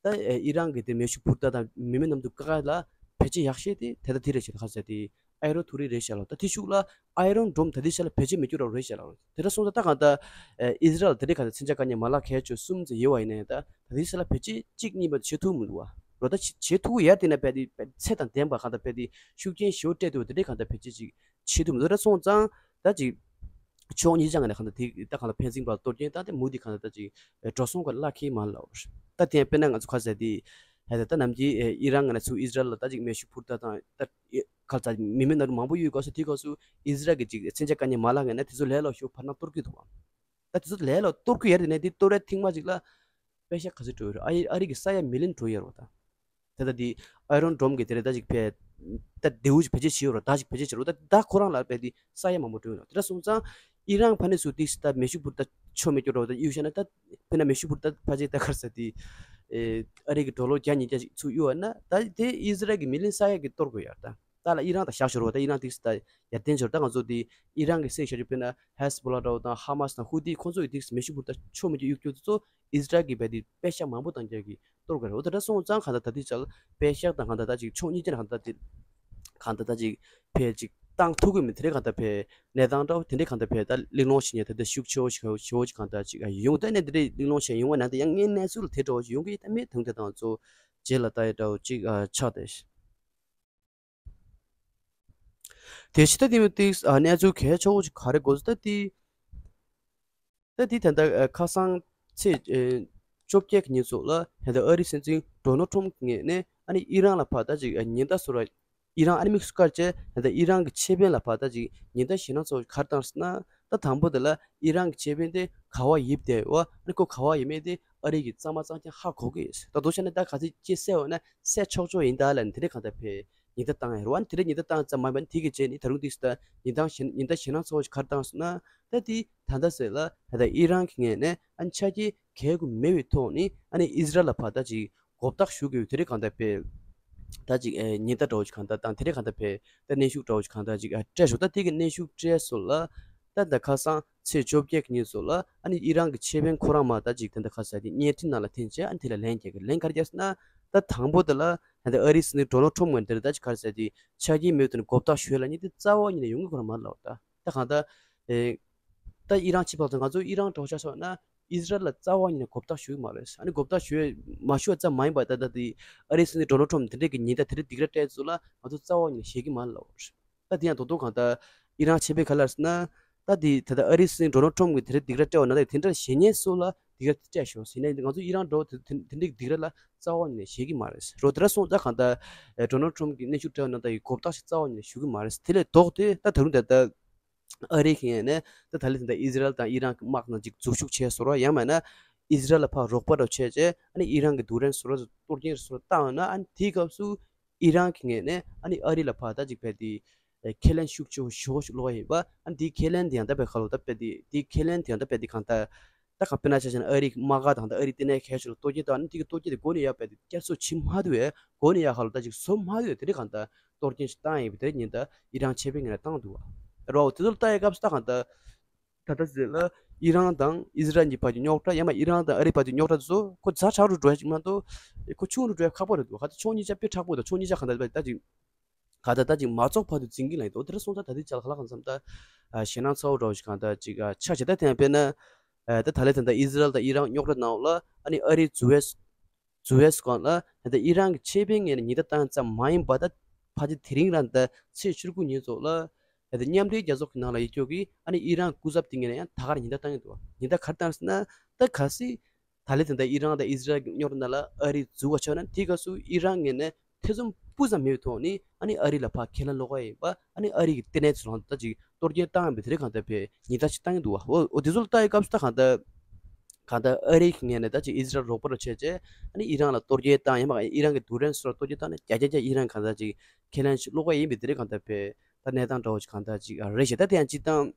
ད་ཨེ་ཨི་རན་གྱི་དེ་མེ་ཤུགས་འཕུར་མདའ་དང་མི་མེད་གནམ་གྲུ་ཀ་ཀ་ལ་བེད་སྤྱོད་ཡག་ཤོས་དེ་ད་ལྟ་དེ་རེད་ཤག་ད་ག་ཟེར་དེ་ཨེ་རོ་ཐུ་རི་རེད་ཤག་ལ། ད་དེ་ཤུགས་ལ་ཨེ་རོན་ཌོམ་ད་ལྟའི་ཆ་ལ་བེད་སྤྱོད་མི་སྐྱོ་ར་རེད་ཤག་ལ། དེ་འདྲ་སོང་ཙང་ད་གང་ལྟར་ཨེ་ཨི་ཟི་རལ་དེ་རིང་ག་ད་མཚོན་ཆ་བཀག་མཁན་མ་ལག་གལ་ཆེ་གསུམ་ཙམ་ཡོད་པ་ཡིན་ནའི་ད་ད་ལྟའི་ཆ་ལ་བེད་སྤྱོད་གཅིག་གཉིས་པ་བྱེད་ཐུབ་མི་འདུག་བ། རོ་ད་བྱེད་ཐུབ་ཡ་དེ་ན་རྦད་དེ་ཚད་དང་ལྡན་པ་གང་ལྟར་རྦད་དེ་ཤུགས་རྐྱེན་ཞེ་པོ་སྤྲད་འདུག་དེ་འདྲའི་གང་ལྟར་བེད་སྤྱོད་ཅིག་བྱེད་ཐུབ་མི་འདུག་ད་སོང་ཙང་ད་ཅིག་ཕྱོགས་གཉིས་ཆ་ངོས་ནས་གང་ལྟར་དེ་ད་གང་ལ་ཕན་ཚུན་བར་གཏོར་སྐྱོན་ད་དེ་མུ་མཐུད་གང་ལྟར་ད་ཅིག་འགྲོ་སོང་ག་ལ་ཁེལ་མ་ལབ། ད་དེ་དཔེར་ན་ང་ཚོ་ག་ཟེར་དེ་ཧེ་ད་ད་ནམ་རྒྱུན་ཨི་རན་ང་ནས་ཚུར་ཨི་ཟི་རལ་ལ་ད་ཅིག་མེ་ཤུགས་འཕུར་མདའ་དང་ད་ག་ལ་ད་མི་མེད་གནམ་གྲུ་མང་པོ་ཡོད་སྐབས་སུ་དེའི་སྐབས་སུ་ཨི་ཟི་རལ་གྱི་ཅིག་མཚོན་ཆ་བཀག་མཁན་མ་ལག་ངོས་ནས་དེ་ཚོ་ལས་སླ་ཤོས་བར་སྣང་གཏོར་གྱི་འདུག་བ། ད་དེ་ཚོ་ལས་སླ་གཏོར་གྱི་ཡོད་རེད་ནས་དེ་གཏོར་རེ་ཐེངས་མ་གཅིག་ལ་པེ་ཤག་ག་ཚོད་སྤྲོད་ཡོད་རེད། ཨ་ཡི་ཨ་རི་གི་ས་ཡ་མི་ལི་ཡོན་འགྲོ་ཡོད་རེད་བ་ད། ད་ལྟ་འདི་ཨ་རོན་ཌོམ་གི་དེ་རེད་ད་ཅིག་ཕེ། ད་ལྡེའུ་ཅིག་བེད་སྤྱོད་བྱེད་ཡོད་རེད་ད་ཅིག་བེད་སྤྱོད་བྱེད་རོགས་ད་ད་ཁོ་རང་ལ་ཕེ་དེ་ས་ཡ་མང་པོ་སྤྲོད་ཡོད་རེད། དེ་འདྲ་སོང་ཙང་ཨི་རན་ཕ་ནས་སུ་ཏིག་ད་མེ་ཤུགས་འཕུར་ད་ཆོ་མེད་སྐྱོ་རོགས་ད་གཡུག་བྱས་ན་ད་ཕེ་ན་མེ་ཤུགས་འཕུར་ད་ཕ་ཅེ་ད་གར་ས་དེ་ཨེ་ཨ་རི་གི་ཌོ་ལར་བརྒྱ་ཉིས་བརྒྱ་ཅིག་ཚུར་གཡུག་བ་ན་ད་དེ་ཨི་ཟི་རལ་གི་མི་ལི་ཡོན་ས་ཡ་གི་གཏོར་དགོས་ཡོད་རེད་ད། ད་ལ་ཨི་རན་ད་བཞག་ཤོར་བ་ད་ཨི་རན་ཏིག་ད་ཡར་བརྟན་ཤོར་ད་ང་ཚོ་དེ་ཨི་རན་གི་སེ་ཤ་རི་ཕེ་ན་ཧེ་ཟི་བྷོ་ལ་འདྲ་བོ་དང་ཧ་མ་སི་དང་ཧུ་ཏི་ཁོང་ཚོ་ཡི་ཏིག་མེ་ཤུགས་འཕུར་ད་ཆོ་མེད་སྐྱོ་གཡུག་རྒྱུ་དེ་ཚོ་ཨི་ཟི་རལ་གི་ཕེ་དེ་པེ་ཤག་མང་པོ་བཏང་རྒྱུ་གི་གཏོར་དགོས་རེད། འོ་ད་འདྲ་སོང་ཙང་གང་ལྟར་ད་ལྟའི་ཆར་པེ་ཤག་དང་གང་ལྟར་ད་ཅིག་ཕྱོགས་གཉིས་ཀྱི་ནས་གང་ལྟར་ད་ཅིག་གང་ལྟར་ད་ཅིག་ཕེ་ཅིག་བཏང་ཐུབ་ཀྱི་མི་དེ་རེད། གང་ལྟར་ཕེ་གནས་སྟངས་འདྲ་བོ་དེ་འདྲས་གང་ལྟར་ཕེ་ད་གླེང་སློང་བྱེད་མཁན་ད་ལྟ་ཤུགས་ཆེ་བོ་ཞིག་ཆེ་བོ་ཞིག་གང་ལྟར་ཅིག་ཡོང་ད་ནས་དེ་འདྲས་གླེང་སློང་བྱས་ཡོང་བ་ན་ད་ཡང་ངའི་གནས་ཚུལ་ལ་དེ་འདྲ་བོ་ཞིག་ཡོང་གི་ཡོད་ད་མེད་དུང་དེ་དང་ཚོ་རྗེས་ལ་ལྟ་ཡ་འདྲ་བོ་ཅིག་ཆགས་ཏེ། དེ་ཕྱི་ད་དེ་མི་ཏིག་གནས་ཚུལ་གལ་ཆེ་བོ་ཞིག་ག་རེ་དགོས་ད་དེ། ད་དེ་ད་ལྟ་ཁ་སང་ཚེས་བཅོ་བརྒྱད་ཀྱི་ཉིན་ཚོ་ལ་ད་ལྟ་ཨ་རིའི་སྲིད་འཛིན་ཌོ་ནལ་ཊམ་ངོས་ནས་ཨ་ནི་ཨི་རན་ལ་ཕར་ད་ཅིག་ཉེན་བརྡ་བཟོ་ར་ཨི་རན་ཨ་ནི་དམིགས་སུ་བཀར་བྱས་ད་ལྟ་ཨི་རན་གྱི་ཆེད་ཕན་ལ་ཕར་ད་ཅིག་ཉེན་བརྡ་ཞེད་སྣང་ཚོ་ག་རེ་བཏང་ཟེར་ན་ད་དང་པོ་དེ་ལ་ཨི་རན་གྱི་ཆེད་ཕན་དེ་ག་བ་ཡིབ་བསྡད་ཡོད་ཨ་ནི་ཁོ་ག་བ་ཡིབ་མེད་དེ་ཨ་རི་གིས་གཙང་མ་གཙང་རྐྱང་ཧ་གོ་གི་ཡོད། ད་དུང་བཤད་ན་ད་ག་ཚོད་ཅི་གསལ་བ་ན་གསལ་ཆོག་ཆོག་ཡིན་ད་ལ་ནི་དེ་འདྲ་གང་ལྟར་ཕེ་ཉེན་བརྡ་བཏང་ཡོད་རེད་བ། ཨ་ནི་དེ་འདྲ་ཉེན་བརྡ་བཏང་ཙམ་མ་ཡིན་པ་ནི་དེ་གི་རྗེས་ནི་ད་རུང་ཏིག་སི་ད་ཉེན་བརྡ་ཞེད་ཉེན་བརྡ་ཞེད་སྣང་ཚ་བོ་ཞིག་ག་རེ་བཏང་སོང་ན་ད་དེ་ད་ལྟ་ཟེར་ལ་ད་ལྟ་ཨི་རན་གྱི་ངོས་ནས་ཨ་ནི་ཆ་རྐྱེན་གལ་དགོས་མེད་པའི་ཐོག་ནས་ཨ་ནི་ཨི་ཟི་རལ་ལ་ཕར་ད་ཅིག་མགོ་བཏགས་ཞུ་དགོས་དེ་རིགས་གང་ལྟར་ཕེ་ད་ཅིག་ཨེ་ཉེན་བརྡ་འདྲ་བོ་ཞིག་གང་ལྟར་བཏང་དེ་རིགས་གང་ལྟར་ཕེ་ད་གནོན་ཤུགས་འདྲ་བོ་ཞིག་གང་ལྟར་ཅིག་ཨ་སྤྲད་ཞོག་ད་དེ་གི་གནོན་ཤུགས་སྤྲད་སོང་ལ་ད་ད་ཁ་སང་ཚེས་བཅོ་བརྒྱད་ཀྱི་ཉིན་ཚོ་ལ་ཨ་ནི་ཨི་རན་གྱི་ཆེད་ཕན་ཁོ་རང་མ་ད་ཅིག་ད་ད་ཁ་སང་དེ་བརྙན་འཕྲིན་ནང་ལ་འཐེན་བྱས་ཨ་ནི་དེ་ལ་ལན་རྒྱག་གི་ལན་ག་རེ་རྒྱག་ཟེར་ན་ད་དང་པོ་དེ་ལ་ད་ད་ཨ་རིའི་སྲིད་འཛིན་ཌོ་ནལ་ཊམ་ངོས་ནས་ད་ཅིག་ག་རེ་ཟེར་དེ་ཆ་རྐྱེན་མེད་དུ་ནས་མགོ་བཏགས་ཞུས་ལ་ནི་དེ་རྩ་བ་ཉིད་ནས་ཡོང་གི་ཁོ་རང་མ་རེད་ལབ་ད། ད་གང་ལྟར། ཨེ། ད་ཨི་རན་ཕྱི་ཕག་ཚོ་ང་ཚོ་ཨི་རན་གྲོགས་ཆ་སོགས་ན་ཨི་ཟི་རལ་ལ་རྩ་བ་ཉིད་ནས་མགོ་བཏགས་ཞུ་གི་མ་རེད། ཨ་ནི་མགོ་བཏགས་ཞུ་མ་ཞུ་བ་ཙམ་མ་ཡིན་པར་ད་ལྟ་དེ་ཨ་རིའི་སྲིད་འཛིན་ཌོ་ནལ་ཊམ་དེ་འདྲས་ཀྱི་ཉེན་བརྡ་དེ་འདྲས་སྡིགས་ར་སྤྲད་ཚོ་ལ་ང་ཚོ་རྩ་བ་ཉིད་ནས་ཞེད་ཀྱི་མ་རེད་ལབ། ད་དེ་ཡང་དོ་དོ་གང་ལྟར་ཨི་རན་ཆེ་བའི་ག་ལ་ཟེར་ན་ད་དེ་ད་ལྟ་ཨ་རིའི་སྲིད་འཛིན་ཌོ་ནལ་ཊམ་གྱི་དེ་འདྲས་སྡིགས་ར་སྤྲད་པ་ན་ད་དེ་འདྲ་ཞེད་ཉེན་སོགས་ལ་ སྡིགས་ར་སྤྲད་ཤོག་ཟེར་ནས། ང་ཚོ་ཨི་རན་འདྲ་བོ་དེ་དེ་དེ་འདྲའི་སྡིགས་ར་ལ་རྩ་བ་ནས་བཞེས་ཀྱི་མ་རེད། རོ་དེ་འདྲ་སོང་ཙང་གང་ལྟར་ཨེ་ཌོ་ནལ་ཊམ་གྱི་གནས་ཚུལ་འདྲ་བོ་ནང་ལྟར་གྱི་གོ་བརྡ་ཞིག་རྩ་བ་ནས་ཞུ་གི་མ་རེད། དེ་ལས་ལྡོག་སྟེ་ད་ད་རུང་ད་ལྟ་ཨ་རི་གི་ངོས་ནས་ད་ད་ལྟ་དེ་འདྲ་ཨི་ཟི་རལ་དང་ཨི་རན་གྱི་དམག་ནང་ཅིག་འཛུལ་ཞུགས་བྱས་བཟོ་འདྲ། ཡང་མིན་ན་ཨི་ཟི་རལ་ལ་ཕར་རོགས་པ་འདྲ་བྱས་བྱས། ཨ་ནི་ཨི་རན་གྱི་རྡུལ་ཕྲན་བཟོ་འདྲ་གཏོར་སྐྱོན་བཟོ་འདྲ་བཏང་ཡོད་ན། ཨ་ནི་དེའི་སྐབས་སུ་ཨི་རན་གྱི་ངོས་ནས་ཨ་ནི་ཨ་རི་ལ་ཕར་ད་ཅིག་བྱས་ཏེ་ཨེ་ཁས་ལེན་ཤུགས་ཆེ་བོ་ཞེ་པོ་ཞིག་སློག་གི་ཡོད་པ། ཨ་ནི་དེའི་ཁས་ལེན་དེ་ཡང་ད་བྱས་ཁ་ལོ་ད་བྱས་ཏེ་དེའི་ཁས་ལེན་དེ་ཡང་ད་བྱས་ཏེ་གང་ལྟར་ད་གང་དཔེར་ན་ཆ་བཞག་ན་ཨ་རིའི་དམག་སྒར་དང་ད་ཨ་རིའི་ལྟེ་གནས་གལ་ཆེ་ལ་གཏོར་སྐྱོན་བཏང་ནས། དེ་གི་གཏོར་སྐྱོན་དེ་འགོ་ནས་ཡར་བྱས་ཏེ་བསྐྱར་གསོ་བྱེད་མ་ཐུབ་པའི། འགོ་ནས་ཡར་ཁ་ལོ་ད་ཅིག་བཟོ་མ་ཐུབ་པའི་དེ་འདྲའི་གང་ལྟར་གཏོར་སྐྱོན་ཞིག་བཏང་ཡོད་པ་དེ་ཉིན་ད་ཨི་རན་ཆེ་བའི་ངོས་ནས་བཏང་འདུག་བ། རོ་དེ་ཚོ་ལ་ལྟ་ཡི་སྐབས་སུ་ད་གང་ལྟར་ད་ལྟ་ཟེར་ལ་ཨི་རན་དང་ཨི་ཟི་རལ་གཉིས་བར་གྱི་རྙོག་དྲ། ཡང་མིན་ཨི་རན་དང་ཨ་རི་བར་གྱི་རྙོག་དྲ་དེ་ཚོ་ཁོ་ཛ་དྲག་རུ་འགྲོ་ཡ་ཅིག་མ་གཏོགས་ཁོ་ཆུང་རུ་འགྲོ་ཡ་ཁག་པོ་རེད་འདུག་ད་ལྟ་ཕྱོགས་གཉིས་ཆ་དཔེ་དྲག་པོ་འདུག་ཕྱོགས་གཉིས་ཆ་གང་ལྟར་ད་ཅིག་ག་ད་ད་ཅིག་མ་རྫོགས་བར་དུ་འཛིང་གི་ལ་ཡིན་འདུག་དེ་འདྲ་སོང་ཙང་ད་ལྟའི་ཆར་ག་ལ་གང་འཚམ་ད་ཨ་ཞེད་སྣང་ཚ་བོ་འདྲ་བོ་ཞིག་གང་ལྟར་ཅིག་ཨ་ཆགས་བྱས། ད་དེ་ཡང་དཔེར་ན་ཨ་ད་ད་ལྟའི་ད་ལྟ་ཨི་ཟི་རལ་དང་ཨི་རན་རྙོག་དྲ་ནང་ལ་ཨ་ནི་ཨ་རིའི་འཛུལ་བའི་འཛུལ་བའི་སྒང་ལ་ད་ལྟ་ཨི་རན་གྱི་ཆེ་བའི་ངོས་ནས་ཉེན་བརྡ་བཏང་ཙམ་མ་ཡིན་པ། ད་ཕལ་ཆེར་དེ་རིང་རང་ད་ཚེས་བཅུ་དགུ་ཉིན་ཚོ་ལ་ད་ལྟ་མཉམ་འབྲེལ་རྒྱལ་ཚོགས་ཀྱི་ནང་ལ་ཡོད་རྒྱུ་གི་ཨ་ནི་ཨི་རན་སྐུ་ཚབ་དེ་ངོས་ནས་ཡང་ད་གར་ཉེན་བརྡ་བཏང་གི་འདུག་ཉེན་བརྡ་ག་རེ་བཏང་ཟེར་ན། ད་གལ་སྲིད་ད་ལྟའི་ད་ལྟ་ཨི་རན་དང་ཨི་ཟི་རལ་གྱི་རྙོག་དྲ་ནང་ལ་ཨ་རི་འཛུལ་བ་ཆགས་ན། དེའི་སྐབས་སུ་ཨི་རན་ངོས་ནས་ཐེ་ཚོམ་སྤུ་ཙམ་མེད་པའི་ཐོག་ནས་ཨ་ནི་ཨ་རི་ལ་ཕར་ཁས་ལེན་སློག་གི་ཡིན་པ། ཨ་ནི་ཨ་རི་གི་ལྟེ་གནས་ཚོ་ལ་ད་ཅིག་གཏོར་སྐྱོན་བཏང་ཡོད་པའི་དེ་འདྲའི་གང་ལྟར་བྱས་ཉེན་བརྡ་ཅིག་བཏང་གི་འདུག་བ། འོ་འོ་དེ་ཚོ་ལ་ལྟ་ཡི་སྐབས་སུ་ད་གང་ལྟར་གང་ལྟར་ཨ་རི་གི་ངོས་ནས་ད་ཅིག་ཨི་ཟི་རལ་རོགས་པ་འདྲ་བྱས་བྱས། ཨ་ནི་ཨི་རན་ལ་གཏོར་སྐྱོན་བཏང་། ཡང་མིན་ཨི་རན་གྱི་རྡུལ་ཕྲན་སོགས་ལ་གཏོར་སྐྱོན་བཏང་ན་བརྒྱ་ཆ་བརྒྱ་ཨི་རན་གང་ལྟར་ཅིག་ཁས་ལེན་ཞིག་སློག་གི་ཡིན་པའི་དེ་འདྲའི་གང་ལྟར་བྱས་ད་གནས་སྟངས་འདྲ་བོ་ཞིག་གང་ལྟར་ཅིག་རེད་ཤག་ད་དེ་ཡང་སྤྱིར་བཏང་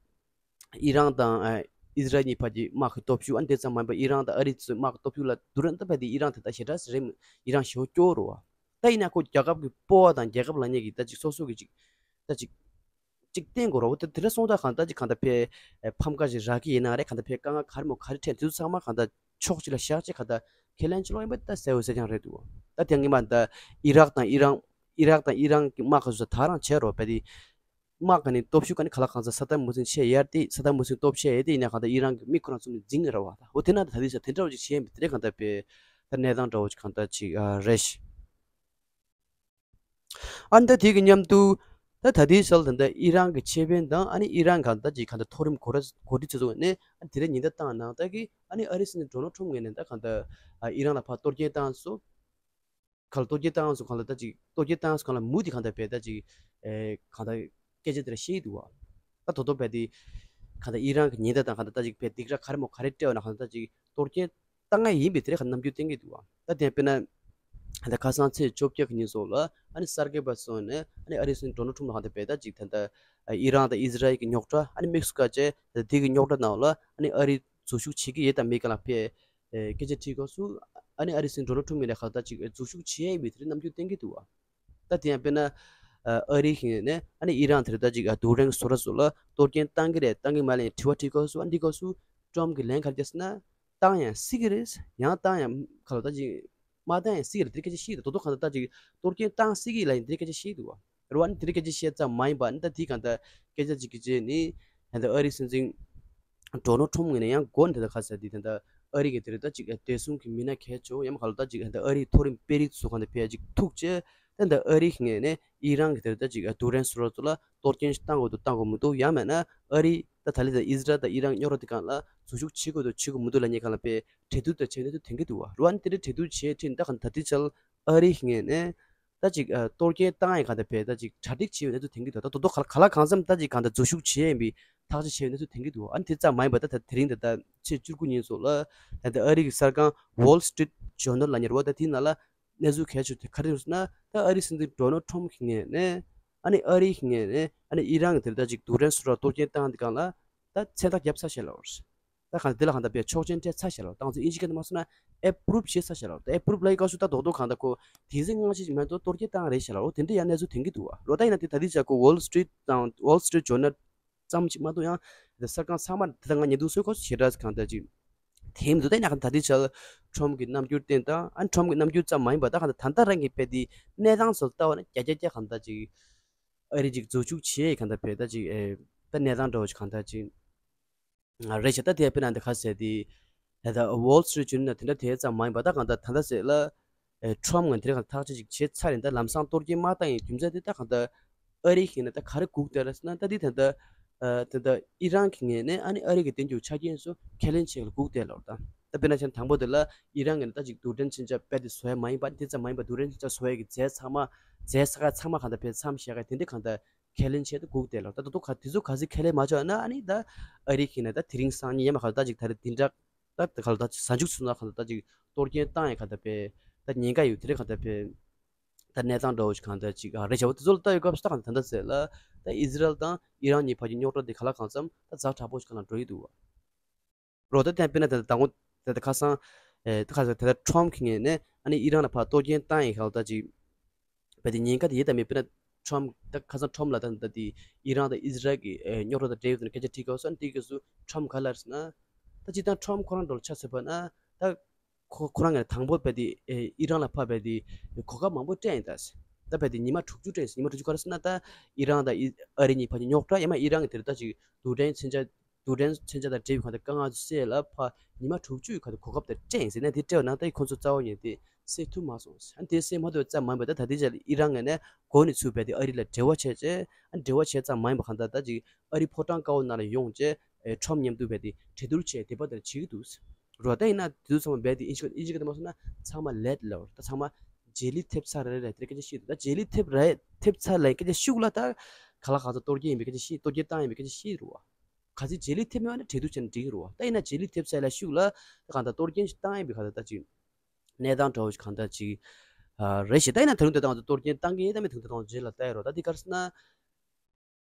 ཨི་རན་དང་ཨ་ཨི་ཟི་རལ་གཉིས་བར་གྱི་དམག་གི་སྟོབས་ཤུགས། ཨ་ནི་དེ་ཙམ་མ་ཡིན་པར་ཨི་རན་དང་ཨ་རི་ཚོའི་དམག་གི་སྟོབས་ཤུགས་ལ་བསྡུར་ན་ད་བྱས་ཏེ་ཨི་རན་དེ་ད་ཞེ་དྲག་རེད། ཨི་རན་ཞེ་པོ་སྐྱོ་བོ་རེད་བ། ད་ཡིན་ན་ཁོ་རྒྱལ་ཁབ་ཀྱི་སྤོབས་པ་དང་རྒྱལ་ཁབ་ལབ་མཁན་གྱི་ད་ཅིག་སོ་སོ་གི་ཅིག་ད་ཅིག་ཅིག་བསྟན་དགོས་རེད་བ། ད་དེ་འདྲ་སོང་ཙང་གང་ལྟར་ཅིག་གང་ལྟར་བྱས་ཨེ་ཕམ་ཁ་ཞིག་རག་གི་ཡིན་ན་རེད། གང་ལྟར་བྱས་དཀའ་ངལ་ག་རེ་མོ་ག་རེ་འཕྲད། དེ་ཚོ་ཚང་མ་གང་ལྟར་ཕྱོགས་གཅིག་ལ་བཞག་བྱས་གང་ལྟར་ཁས་ལེན་ཅིག་སློག་ཡིན་པ་ད་གསལ་པོ་གསལ་རྐྱང་རེད་འདུག་ད་དེ་ཡང་ངས་མ་ད་ཨི་རག་དང་ཨི་རན། ཨི་རག་དང་ཨི་རན་གྱི་དམག་གི་བཟོ་ད་རང་བྱས་རོགས་བྱས་ཏེ། དམག་གི་ནི་སྟོབས་ཤུགས་ག་ནི་ག་ལ་གང་འཚམ་ས་དང་མུ་ཟིང་ཆེ་ཡར་ཏེ། ས་དང་མུ་ཟིང་སྟོབས་ཆེ་ཡར་ཏེ་ཡིན་ན་གང་ལྟར་ཨི་རན་གྱི་མི་ཁོ་རང་ཚོ་ནི་འཛིང་གི་རེད་བ། ད་འོ་དེ་ན་ད་དེ་ས་དེ་འདྲ་བ་ཅིག་བྱས་ཡིན་པ་དེ་འདྲ་གང་ལྟར་བྱས་ད་གནས་སྟངས་འདྲ་བོ་ཅིག་གང་ལྟར་ཅིག་ཨ་རེད་ཤག་ཨ་ནི་ད་དེ་གི་མཉམ་དུ་ད་ད་ལྟའི་ཆར་ད་ལྟ་ཨི་རན་གྱི་ཆེ་དཔོན་དང་ཨ་ནི་ཨི་རན་གང་ལྟར་ཅིག་གང་ལྟར་མཐོ་རིམ་འགོ་ཁྲིད་འགོ་ཁྲིད་ཚོ་ཚོ་ནས་ཨ་ནི་དེ་རིང་ཉེན་བརྡ་བཏང་ནང་ལྟར་གྱི་ཨ་ནི་ཨ་རིའི་སྲིད་འཛིན་ཌོ་ནལ་ཊམ་ངོས་ནས་ད་གང་ལྟར་ཨ་ཨི་རན་ལ་ཕར་གཏོར་སྐྱོན་བཏང་སོང་། གང་ལ་གཏོར་སྐྱོན་བཏང་སོང་། གང་ལ་ད་ཅིག་གཏོར་སྐྱོན་བཏང་སོང་། གང་ལ་མུ་དེ་གང་ལྟར་བྱས་ད་ཅིག་ཨེ་གང་ལྟར་སྐད་ཆ་དེ་འདྲ་བཤད་ཀྱི་འདུག་བ། ད་དོ་དོ་བྱས་དེ་གང་ལྟར་ཨི་རན་གྱི་ཉེན་བརྡ་དང་གང་ལྟར་ད་ཅིག་བྱས་སྡིགས་ར་ག་རེ་མོ་ག་རེ་སྤྲད་པ་ན་གང་ལྟར་ད་ཅིག་གཏོར་སྐྱོན་བཏང་ཡ་ཡིན་པའི་དེ་རེད། ག་རྣམ་འགྱུར་བསྟན་གྱི་འདུག་བ། ད་དེ་ཡང་དཔེར་ན་ད་ཁ་སང་ཚེས་བཅོ་བརྒྱད་ཀྱི་ཉིན་སོགས་ལ་ཨ་ནི་གསར་འགོད་པ་ཚོ་ནས་ཨ་ནི་ཨ་རིའི་སྲིད་འཛིན་ཌོ་ནལ་ཊམ་ལ་གང་ལྟར་བྱས་ད་ཅིག་ད་ལྟ་ཨི་རན་དང་ཨི་ཟི་རལ་གྱི་རྙོག་དྲ། ཨ་ནི་དམིགས་སུ་བཀར་བྱས་ད་དེ་གི་རྙོག་དྲ་ནང་ལ་ཨ་ནི་ཨ་རི་འཛུལ་ཞུགས་བྱེད་ཀྱི་ཡོད་དང་མེད་ག་ལ་ཕེ་ཨེ་སྐད་ཆ་དྲིས་སྐབས་སུ་ཨ་ནི་ཨ་རིའི་སྲིད་འཛིན་ཌོ་ནལ་ཊམ་ངོས་ནས་གང་ལྟར་ཅིག་འཛུལ་ཞུགས་བྱེད་ཡ་ཡིན་པའི་དེ་རིང་རྣམ་འགྱུར་བསྟན་གྱི་འདུག་བ། ད་དེ་ཡང་དཔེར་ན་ཨ་རི་ངོས་ནས་ཨ་ནི་ཨི་རན་དེར་ད་ཅིག་རྡུལ་ཕྲན་བཟོ་གྲྭ་ཚོ་ལ་གཏོར་སྐྱོན་བཏང་གི་རེད་བཏང་གི་མ་རེད་དྲི་བ་དྲིས་སྐབས་སུ་ཨ་འདི་སྐབས་སུ་ཊམ་གྱིས་ལན་ག་རེ་བརྒྱབ་ཟེར་ན། བཏང་ཡང་སྲིད་ཀྱི་རེད། ཡང་བཏང་ཡང་ག་ལ་ད་ཅིག་མ་བཏང་ཡང་སྲིད་ཀྱི་རེད། དེ་སྐད་ཆ་བཤད་ཀྱི་འདུག་དོ་དོ་གང་ལྟར་ད་ཅིག་གཏོར་སྐྱོན་བཏང་སྲིད་ཀྱི་ལ་ཡིན་དེ་སྐད་ཆ་བཤད་ཀྱི་འདུག་བ། རེད་བ། ཨ་ནི་དེ་འདྲའི་སྐད་ཆ་བཤད་ཙམ་མ་ཡིན་པ། ཨ་ནི་ད་དེའི་གང་ལྟར་སྐད་ཆ་གཅིག་གི་རྗེས་ནི་ད་ལྟ་ཨ་རིའི་སྲིད་འཛིན་ཌོ་ནལ་ཊམ་ངོས་ནས་ཡང་མགོ་ནས་ད་ལྟ་ག་ཟེར་དེ་ད་ལྟ་ཨ་རི་གི་དེར་ད་ཅིག་བདེ་སྲུང་གི་མི་སྣ་གལ་ཆེ་བོ་ཡང་མ་ག་ལ་ད་ཅིག་ད་ལྟ་ཨ་རིའི་མཐོ་རིམ་དཔོན་རིགས་ཚོ་གང་ལྟར་ཕེ་ཅིག་ཐུག་བྱས། ད་ལྟ་ཨ་རི་ངོས་ནས་ཨི་རན་གི་དེར་ད་ཅིག་རྡུལ་ཕྲན་བཟོ་གྲྭ་ཚོ་ལ་གཏོར་སྐྱོན་ཞིག་བཏང་དགོས་འདུག་བཏང་དགོས་མི་འདུག་ཡང་མིན་ན་ཨ་རི་ད་ད་ལྟ་ཨི་ཟི་རལ་དང་ཨི་རན་རྙོག་དྲ་དེ་གང་ལ་འཛུལ་ཞུགས་བྱེད་དགོས་འདུག་བྱེད་དགོས་མི་འདུག་ལབ་མཁན་གང་ལ་ཕེ་གྲོས་བསྡུར་དང་བྱས་ཡོད་ཚུལ་ཐོན་གྱི་འདུག་བ། རེད་བ། ཨ་ནི་དེ་འདྲའི་གྲོས་བསྡུར་བྱས་ཁྲིད་ད་གང་ད་ལྟའི་ཆར་ཨ་རི་ངོས་ནས་ད་ཅིག་ཨ་གཏོར་སྐྱོན་བཏང་ཡས་གང་ལྟར་བྱས་ད་ཅིག་གྲ་སྒྲིག་བྱས་ཡོད་གནས་ཚུལ་ཐོན་གྱི་འདུག་ད་དོ་དོ་ག་ལ་ག་ལ་གང་འཚམ་ད་ཅིག་གང་ལྟར་འཛུལ་ཞུགས་བྱས་ཡིན་པའི་ཐག་གཅོད་བྱས་ཡོད་གནས་ཚུལ་ཐོན་གྱི་འདུག་ཨ་ནི་དེ་ཙམ་མ་ཡིན་པར་ད་ད་དེ་རིང་ད་ལྟ་ཚེས་བཅུ་དགུ་ཉིན་སོགས་ལ་ད་ལྟ་ཨ་རི་གི་གསར་ཁང་Wall Street Journal་ལབ་མཁན་རེད་བ། ད་དེའི་ནང་ལ་གནས་ཚུལ་གལ་ཆེ་ཤོས་དེ་ག་རེ་རེད་ཟེར་ན། ད་ཨ་རིའི་སྲིད་འཛིན་ཌོ་ནལ་ཊམ་གྱི་ངོས་ནས་ཨ་ནི་ཨ་རི་གི་ངོས་ནས་ཨ་ནི་ཨི་རན་གྱི་དེར་ད་ཅིག་རྡུལ་ཕྲན་བཟོ་གྲྭ་གཏོར་སྐྱོན་བཏང་དེ་སྒང་ལ་ད་མཚན་རྟགས་བརྒྱབ་ཚར་བཞག་ལབ་པ་རེད། ད་གང་དེ་ལ་གང་ལྟར་བྱས་ཆོག་མཆན་སྤྲད་ཚར་བཞག་ལབ། ད་ང་ཚོ་ཨིན་ཇི་སྐད་དུ་མ་སོང་ན་ཨེ་པུ་རུབ་བྱས་ཚར་བཞག་ལབ། ད་ཨེ་པུ་རུབ་ལབ་ཡི་སྐབས་སུ་ད་རྡོག་རྡོག་གང་ལྟར་ཁོ་དེ་ཚེ་སྔ་ཕྱི་ཅིག་མེད་དུ་གཏོར་སྐྱོན་བཏང་རེད་བཞག་ལབ། འོ་དེ་འདྲ་ཡང་གནས་ཚུལ་ཐོན་གྱི་འདུག་བ། ལོ་ད་ཡིན་ན་དེ་ད་ལྟའི་ཆར་ཁོ་Wall Street་དང་Wall Street Journal་ཙམ་ཅིག་མ་གཏོགས་ཡང་དེ་གསར་ཁང་ཚང་མ་དེ་ད་ང་ཉེ་དུ་སོའི་སྐབས་སུ་ཞེ་དྲག་གང་ལྟར་ཅིག་དེ་མི་འདུག་ད་ཡིན་ན་གང་ལྟར་ད་ལྟའི་ཆར་ཊམ་གྱི་རྣམ་འགྱུར་བསྟན་སྟངས། ཨ་ནི་ཊམ་གྱི་རྣམ་འགྱུར་ཙམ་མ་ཡིན་པ་ད་གང་ལྟར་ད་ལྟ་རང་གི་དཔེ་དེ་གནས་སྟངས་ཚོ་ལ་ལྟ་བ་ན་བརྒྱ་ཆ་བརྒྱ་གང་ལྟར་ཅིག་ཨ་རི་ཅིག་འཛུལ་ཞུགས་བྱེད་ཡས་གང་ལྟར་བྱས་ད་ཅིག་ཨེ་ད་གནས་སྟངས་འདྲ་བོ་ཞིག་གང་ལྟར་ཅིག་རེད་ཤག་ད་དེ་དཔེར་ན་འདི་ག་ཟེར་དེ་ད་ལྟ་Wall Street Journal་དེ་འདྲ་དེ་ཙམ་མ་ཡིན་པ་ད་གང་ལྟར་ད་ལྟ་ཟེར་ལ་ཨེ་ཊམ་ངོས་དེ་གང་ཐག་གཅོད་ཅིག་བྱས་ཚར་རེད། ད་ལམ་སང་གཏོར་སྐྱོན་མ་བཏང་ཡའི་རྒྱུ་མཚན་དེ་ད་གང་ལྟར་ཨ་རི་གི་ངོས་ནས་ད་ག་རེ་སྒུག་བསྡད་རེད་ཟེར་ན། ད་འདི་ད་ལྟ་ཨ་ད་ལྟ་ཨི་རན་གྱི་ངོས་ནས་ཨ་ནི་ཨ་རི་གི་དོན་གྱི་ཆ་རྐྱེན་ཚོ་ཁས་ལེན་བྱེད་ལ་སྒུག་བསྡད་ལབ་ད། ད་དཔེར་ན་ཆ་དང་པོ་དེ་ལ་ཨི་རན་གྱི་ད་ཅིག་རྡུལ་ཕྲན་མཚོན་ཆ་རྦད་དེ་བཟོ་ཡ་མ་ཡིན་པ། དེ་ཙམ་མ་ཡིན་པ་རྡུལ་ཕྲན་མཚོན་ཆ་བཟོ་ཡ་གི་རྫས་ཚང་མ་རྫས་ས་ཁ་ཚང་མ་གང་ལྟར་ཕར་མཚམས་བཞག་ག་དེ་འདྲའི་གང་ལྟར་ཁས་ལེན་བྱས་ཏེ་སྒུག་བསྡད་ལ། ད་ད་དུང་ག་དེ་ཚོ་ག་ཚོད་ཁས་ལེན་མ་བྱུང་ན་ཨ་ནི་ད་ཨ་རི་གིས་ནས་ད་དེ་རིང་སང་ཉིན་ཡ་མ་ག་ད་ཅིག་ད་རེས་འདི་འདྲ་ད་ག་ལ་ད་གཟའ་མཇུག་ཚུན་ལ་གང་ལྟར་ད་ཅིག་གཏོར་སྐྱོན་བཏང་ཡ་གང་ལྟར་ཕར་ད་ཉེན་ཁ་ཡོད། དེ་རིང་གང་ལྟར་ཕར་ད་གནས་སྟངས་འདྲ་བོ་ཞིག་གང་ལྟར་ཅིག་ཨ་རེད་བྱ་བ་དེ་ཚོ་ལ་ལྟ་ཡོད་སྐབས་སུ་ད་གང་ལྟར་ད་ལྟ་ཟེར་ལ་ད་ཨི་ཟི་རལ་དང་ཨི་རན་གཉིས་བར་གྱི་རྙོག་དྲ་དེ་ག་ལ་གང་འཚམ་ད་ཛ་དྲག་པོ་ཞིག་ག་ལ་འགྲོ་ཡི་འདུག་བ། རོ་ད་ཐེངས་དཔེར་ན་ད་ད་ངོ་ད་ད་ཁ་སང་ཨེ་ད་ཁ་སང་ད་ད་ཁྲོམ་གྱི་ངོས་ནས་ཨ་ནི་ཨི་རན་ལ་ཕར་གཏོར་སྐྱོན་བཏང་ཡིན་ཁ་ལ་ད་ཅིག་བས་དེ་ཉེན་ཁ་དེ་ཡེ་ད་མེད། དཔེར་ན་ཁྲོམ་ད་ཁ་སང་ཁྲོམ་ལ་ད་ད་དེ་ཨི་རན་དང་ཨི་ཟི་རལ་གྱི་ཨེ་རྙོག་དྲ་དང་འབྲེལ་བའི་སྐད་ཆ་དྲིས་སྐབས་སུ་ཨ་ནི་དེའི་སྐབས་སུ་ཁྲོམ་ག་ལ་རེད་ཟེར་ན་ད་ཅིག་ད་ཁྲོམ་ཁོ་རང་འགྲོ་ལ་ཆ་མཚོན་པ་ན་ད། ཁོ་ཁོ་རང་གིས་དང་པོ་བས་དེ་ཨེ་ཨི་རན་ལ་ཕར་བས་དེ་གོ་སྐབས་མང་པོ་སྤྲད་ཡིན་ད་ཟེར། ད་བས་དེ་ཉི་མ་དྲུག་ཅུ་སྤྲད་ཡིན་ཟེར། ཉི་མ་དྲུག་ཅུ་ག་རེ་ཟེར་ན་ད་ཨི་རན་དང་ཨི་ཨ་རི་གཉིས་བར་གྱི་རྙོག་དྲ་ཡང་མ་ཨི་རན་གྱིས་དེར་ད་ཅིག་རྡུལ་ཕྲན་མཚོན་ཆ་རྡུལ་ཕྲན་མཚོན་ཆ་དང་འབྲེལ་བའི་གང་ལྟར་དཀའ་ངལ་སེལ་ལ་ཕར་ཉི་མ་དྲུག་ཅུ་ཡི་གང་ལྟར་གོ་སྐབས་དེ་སྤྲད་ཡིན་ཟེར་ནས་དེ་སྤྲད་པ་ན་ད་ཁོ་ཚོ་རྩ་བ་ཉིད་དེ་སེལ་ཐུབ་མ་སོང་ཟེར། ཨ་ནི་དེ་སེལ་མ་ཐུབ་ཙམ་མ་ཡིན་པ་ད་ད་ལྟའི་ཆར་ཨི་རན་ངོས་ནས་གོ་ནས་ཚུར་བས་དེ་ཨ་རི་ལ་འབྲེལ་བ་བྱས་རྗེས་ཨ་ནི་འབྲེལ་བ་བྱས་ཙམ་མ་ཡིན་པ་གང་ལྟར་ད་ཅིག་ཨ་རི་ཕོ་བྲང་དཀར་པོ་ནང་ལ་ཡོང་རྗེས་ཨེ་ཁྲོམ་མཉམ་དུ་བས་དེ་གྲོས་བསྡུར་བྱས་དེ་པ་དེར་བྱེད་ཀྱི་འདུག་ཟེར། རོ་ད་ཡིན་ན་དེ་ཚོ་ཚང་མ་རྦད་དེ་ཨིན་ཇི་ཨིན་ཇི་སྐད་དུ་མ་སོང་ན་ཚང་མ་ལེད་ལབ་ད་ཚང་མ་རྗེས་ལུས་ཐེབས་ཚར་རེད་རེད་དེ་སྐད་ཆ་བཤད་འདུག་ད་རྗེས་ལུས་ཐེབས་རེད་ཐེབས་ཚར་ལབ་སྐད་ཆ་ཤུགས་ལ་ད་ག་ལ་ག་ཚོད་གཏོར་སྐྱོན་ཡིན་པའི་སྐད་ཆ་བཤད། གཏོར་སྐྱོན་བཏང་ཡིན་པའི་སྐད་ཆ་བཤད་རེད་བ། ག་ཚོད་རྗེས་ལུས་ཐེབས་མེད་པ་ན་གྲོས་བསྡུར་བྱས་ན་འགྲིག་གི་རེད་བ། ད་ཡིན་ན་རྗེས་ལུས་ཐེབས་ཚར་ལ་ཤུགས་ལ་ད་གང་ལྟར་གཏོར་སྐྱོན་ཞིག་བཏང་ཡིན་པའི་ག་ད་ད་ཅིག་གནས་སྟངས་འདྲ་བོ་ཞིག་གང་ལྟར་ཅིག་ཨ་རེད་ཞེ་ད་ཡིན་ན་དེ་རིང་དེ་ད་གང་ལྟར་གཏོར་སྐྱོན་བཏང་གི་ཡིན་ད་མི་དེ་རིང་དེ་ད་གང་ལྟར་རྗེས་ལ་ལྟ་ཡ་རོ། ད་འདི་ག་རེ་ཟེར་ན།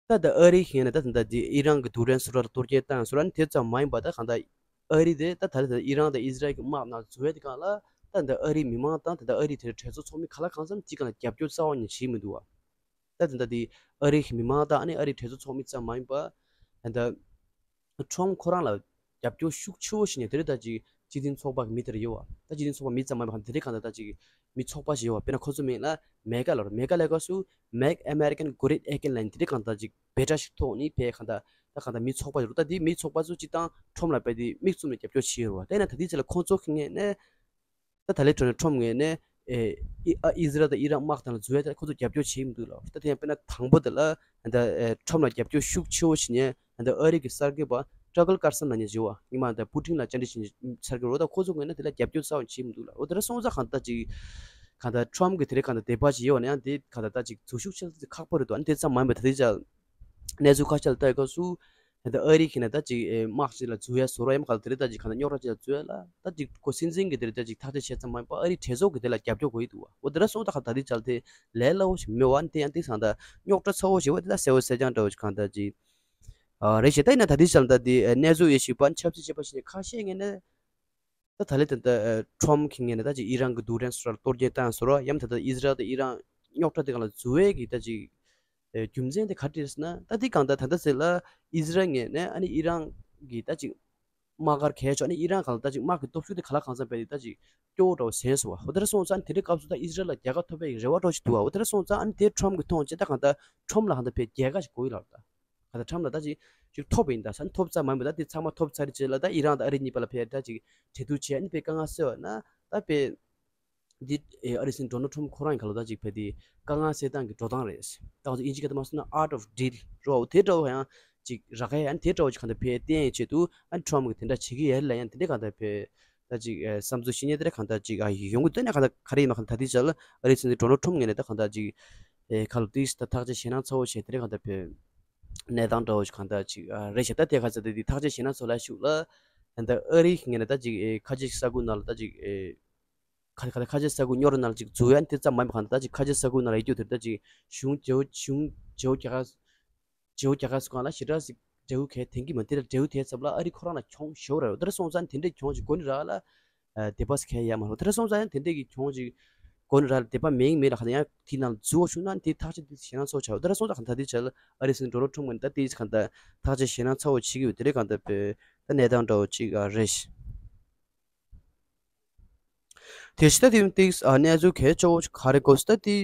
ད་ད་ཨ་རི་ཡིན་ན་ད་ད་འདི་ཨི་རན་གྱི་རྡུལ་ཕྲན་སུ་ར་ལ་གཏོར་སྐྱོན་བཏང་སུ་ར་ནི་དེ་ཙམ་མ་ཡིན་པ་ད་གང་ལྟར་ཨ་རི་དེ་ད་ད་ལྟ་ཨི་རན་དང་ཨི་ཟི་རལ་གྱི་དམག་ནང་འཛུལ་བའི་དེ་གང་ལ་ད་ད་ཨ་རི་མི་མང་དང་ད་ད་ཨ་རི་དེ་གྲོས་ཚོགས་ཚོགས་མི་ག་ལ་གང་འཚམ་གཅིག་གང་ལ་རྒྱབ་སྐྱོར་རྩ་བ་ནས་བྱེད་མི་འདུག་བ། ད་ད་ད་འདི་ཨ་རི་གི་མི་མང་དང་ཨ་ནི་ཨ་རི་གྲོས་ཚོགས་ཚོགས་མི་ཙམ་མ་ཡིན་པ་ད་ད་ཁྲོམ་ཁོ་རང་ལ་རྒྱབ་སྐྱོར་ཤུགས་ཆེ་བོ་བྱས་ནས་དེ་རིང་ད་ཅིག་སྤྱི་མཐུན་ཚོགས་པ་གི་མི་དེར་ཡོད་བ། ད་སྤྱི་མཐུན་ཚོགས་པ་མི་ཙམ་མ་ཡིན་པ་གང་དེ་རིང་གང་ལྟར་ད་ཅིག་མི་ཚོགས་པ་ཞིག་ཡོད་བ། དཔེར་ན་ཁོ་ཚོ་མིང་ལ་མེ་ག་ལབ་རེད། མེ་ག་ལབ་སྐབས་སུ་Make American Great Again ལབ་ནས་དེ་རིང་གང་ལྟར་ཅིག་དཔེ་ཁྲ་ཞིག་ཐོགས་ནས་ཕར་གང་ལྟར་ད་གང་ལྟར་མི་ཚོགས་པ་ཞིག་རེད། ད་དེ་མི་ཚོགས་པ་ཚོ་སྤྱིར་བཏང་ཁྲོམ་ལ་ཕར་དེ་མིག་བཙུམ་ནས་རྒྱབ་སྐྱོར་བྱེད་ཡོད་རེད་བ། ད་ཡིན་ན་ད་ལྟའི་ཆ་ལ་ཁོང་ཚོ་གི་ངོས་ནས་ད་ད་ལན་ཁྲོམ་ངོས་ནས་ཨེ་ཨི་ཨ་ཨི་ཟི་རལ་དང་ཨི་རན་དམག་དང་ལ་འཛུལ་བའི་ད་ཁོ་ཚོ་རྒྱབ་སྐྱོར་བྱེད་མི་འདུག་ལབ། ད་དེ་ཡང་དཔེར་ན་དང་པོ་དེ་ལ་ད་ཨེ་ཁྲོམ་ལ་རྒྱབ་སྐྱོར་ཤུགས་ཆེ་བོ་བྱེད་མཁན་ད་ཨ་རི་གི་གསར་འགོད་པ་ཀྲ་གལ་ཀར་སན་ལབ་མཁན་ཞིག་ཡོད་བ། སྔོན་མ་ད་པུ་ཏིན་ལ་བཅར་འདྲི་བྱེད་མཁན་གསར་འགོད་པ་རེད། ད་ཁོ་ཚོ་ངོས་ནས་དེ་ལ་རྒྱབ་སྐྱོར་རྩ་བ་ནས་བྱེད་མི་འདུག་ལབ། འོ་དེ་འདྲ་སོང་ཙང་གང་ལྟར་ཅིག་གང་ལྟར་ཁྲོམ་གི་དེ་རིང་གང་ལྟར་དད་པ་ཞིག་ཡོད་བ་ན་ཡང་དེ་གང་ལྟར་ད་ཅིག་འཛུལ་ཞུགས་བྱེད་ཚུལ་དེ་ཁག་པོ་རེད་འདུག་ཨ་ནི་དེ་ཙམ་མ་ཡིན་པ་ད་དེ་ཅག་གནས་ཚུལ་ཁ་ཤས་ལ་ལྟ་ཡ་སྐབས་སུ། ད་ལྟ་ཨ་རི་གིས་ནས་ད་ཅིག་ཨེ་དམག་ཅིག་ལ་འཛུལ་ཡ་བཟོ་ར་ཡ་མ་ག་ལ་དེ་རིང་ད་ཅིག་གང་ལྟར་རྙོག་དྲ་ཅིག་ལ་འཛུལ་ཡ་ལ་ད་ཅིག་ཁོ་སྲིད་འཛིན་གྱི་དེ་རིང་ད་ཅིག་ཐག་གཅོད་བྱས་ཙམ་མ་ཡིན་པ་ཨ་རི་གྲོས་ཚོགས་ཀྱི་དེ་ལ་རྒྱབ་སྐྱོར་དགོས་ཀྱི་འདུག་བ། འོ་དེ་འདྲ་སོང་ཙང་གང་ལྟར་ད་ལྟའི་ཆར་དེ་ལས་སླ་བོ་ཞིག་མེད་བ། ཨ་ནི་དེ་ཡང་དེ་སང་ད་རྙོག་དྲ་ཚ་བོ་ཞིག་བ་དེ་ད་གསལ་བོ་གསལ་རྐྱང་འདྲ་བོ་ཞིག་གང་ལྟར་ཅིག་ཨ་རེད་ཞེས་ད་ཡིན་ན་ད་ལྟའི་ཆར་ད་དེ་ཨེ་གནས་ཚུལ་ཡེ་ཤེས་པ་ཆབ་སྲིད་བྱེད་པ་ཞིག་ནས་ཁ་ཤས་ངོས་ནས། ད་ད་ལན་ད་ལྟ་ཁྲོམ་གྱི་ངོས་ནས་ད་ཅིག་ཨི་རན་གྱི་རྡུལ་ཕྲན་སུ་ར་ལ་གཏོར་སྐྱོན་བཏང་སོང་ར་ཡང་ད་ལྟ་ཨི་ཟི་རལ་དང་ཨི་རན་རྙོག་དྲ་དེ་གང་ལ་འཛུལ་བའི་གི་ད་ཅིག་རྒྱུ་མཚན་དེ་ག་རེ་རེད་ཟེར་ན། ད་དེ་གང་ལྟར་ད་ལྟ་ཟེར་ལ་ཨི་ཟི་རལ་ངོས་ནས་ཨ་ནི་ཨི་རན་གྱི་ད་ཅིག་དམག་སྒར་གས་ཆོག་ཨ་ནི་ཨི་རན་གང་ལ་ད་ཅིག་དམག་གི་སྟོབས་ཤུགས་དེ་ག་ལ་གང་འཚམ་བས་ད་ཅིག་སྐྱོ་བོ་འདྲ་བོ་ཟིན་སོང་བ། འོ་དེ་འདྲ་སོང་ཙང་དེ་འདྲའི་སྐབས་སུ་ད་ཨི་ཟི་རལ་ལ་རྒྱལ་ཁ་ཐོབ་པའི་རེ་བ་འདྲ་བོ་ཞིག་འདུག་བ། འོ་དེ་འདྲ་སོང་ཙང་ཨ་ནི་དེ་ཁྲོམ་གྱི་མཐོང་བྱས་ད་གང་ལྟར་ཁྲོམ་ལ་གང་ལྟར་བས་རྒྱལ་ཁ་ཞིག་དགོས་ཀྱི་ལབ་ད། ག་ད་ཁྲོམ་ལ་ད་ཅིག་ཅིག་ཐོབ་པ་ཡིན་ད་ས་ཐོབ་ཚར་མ་ཡིན་པ་ད་དེ་ཚང་མ་ཐོབ་ཚར་རྗེས་ལ་ད་ཨི་རན་དང་ཨ་རི་གཉིས་བར་ལ་ཕར་ད་ཅིག་གྲོས་བསྡུར་བྱས་ཨ་ནི་ཕར་དཀའ་ངལ་སེལ་བ་ན་ད་ཕར་འདི་ཨེ་ཨ་རིའི་སྲིད་འཛིན་ཌོ་ནལ་ཊམ་ཁོ་རང་གི་ཁ་ལ་ད་ཅིག་ཕར་དེ་དཀའ་ངལ་སེལ་སྟངས་ཀྱི་འགྲོ་སྟངས་རེད། ད་ང་ཚོ་དབྱིན་ཇིའི་སྐད་དུ་མ་སོང་ན་art of deal རོ་དེ་འདྲ་བོ་ཡང་ཅིག་རག་ག་ཡ་ཨ་ནི་དེ་འདྲ་བོ་ཅིག་གང་ལྟར་ཕར་བསྟན་ཡའི་ཆེད་དུ་ཨ་ནི་ཊམ་གིས་དེ་འདྲ་བྱེད་ཀྱི་ཡ་ལ་ཡང་དེ་འདྲ་གང་ལྟར་ཕར་ད་ཅིག་ཨེ་བསམ་ཚུལ་བཤད་མཁན་དེ་འདྲ་གང་ལྟར་ཅིག་ཨ་ཡོང་གི་འདུག་ན་གང་ལྟར་ག་རེ་ཡིན་ན་གང་ལྟར་ད་དེ་ཆ་ལ་ཨ་རིའི་སྲིད་འཛིན་ཌོ་ནལ་ཊམ་ངོས་ནས་ད་གང་ལྟར་ཅིག་ཨེ་ཁ་ལ་ཏིས་ད་ཐག་གཅོད་ཞེད་སྣང་ཚ་བོ་བྱས་དེ་འདྲ་གང་ལྟར་ཕར། གནས་སྟངས་འདྲ་བོ་ཞིག་གང་ལྟར་ཅིག་ཨ་རེད་ཤག་ད་དེ་ག་ཚོད་དེ་དེ་ཐག་གཅོད་བྱེད་ན་ཚོ་ལ་ཤུགས་ལ་ད་ཨ་རི་ངོས་ནས་ད་ཅིག་ཨེ་ཁ་ཆེ་ས་ཁུལ་ནང་ལ་ད་ཅིག་ཨེ་ཁ་ཁ་ཁ་ཆེ་ས་ཁུལ་རྙོག་དྲ་ནང་ལ་ཅིག་འཛུལ་ཡ་དེ་ཙམ་མ་ཡིན་པ་གང་ལྟར་ད་ཅིག་ཁ་ཆེ་ས་ཁུལ་ནང་ལ་ཡོད་རྒྱུ་དེར་ད་ཅིག་གཞུང་རྒྱལ་པོ་གཞུང་རྒྱལ་པོ་རྒྱ་གར་རྒྱལ་པོ་རྒྱ་གར་སོགས་སྒང་ལ་ཞེ་དྲག་ཅིག་འབྲས་བུ་གལ་དེང་གི་མ་དེ་ལ་འབྲས་བུ་དེ་ཙམ་ལ་ཨ་རི་ཁོ་རང་ལ་གྱོང་ཞེ་པོ་རེད། དེ་འདྲ་སོང་ཙང་དེ་འདྲའི་གྱོང་ཅིག་གོ་ནི་རག་ལ། ཨ་དད་པ་ཟེར་མཁན་ཡོད་མ་རེད། དེ་འདྲ་སོང་ཙང་ཡང་དེ་འདྲས་ཀྱི་གྱོང་ཅིག་གོ་ནི་རག་ལ་དད་པ་མེད་མེད་ལ་ག་ལ་ཡང་དེའི་ནང་ལ་འཛུལ་བ་བྱུང་ན་དེ་ཐག་གཅོད་དེ་ཞེད་སྣང་ཚ་བོ་ཆགས། དེ་འདྲ་སོང་ཙང་གང་ལྟར་དེ་ཆ་ལ་ཨ་རིའི་སྲིད་འཛིན་ཌོ་ནལ་ཊམ་གྱིས་ད་དེ་གང་ལྟར་ཐག་གཅོད་ཞེད་སྣང་ཚ་བོ་བྱེད་ཀྱི་ཡོད། དེ་འདྲས་གང་ལྟར་བོད་ད་གནས་སྟངས་འདྲ་བོ་ཅིག་ཨ་རེད། དེ་བཞིན་ད་དེ་ཏིག་ཨ་གནས་ཚུལ་གལ་ཆེ་བོ་ཞིག་ག་རེ་གོ་ཟེར་ད་དེ།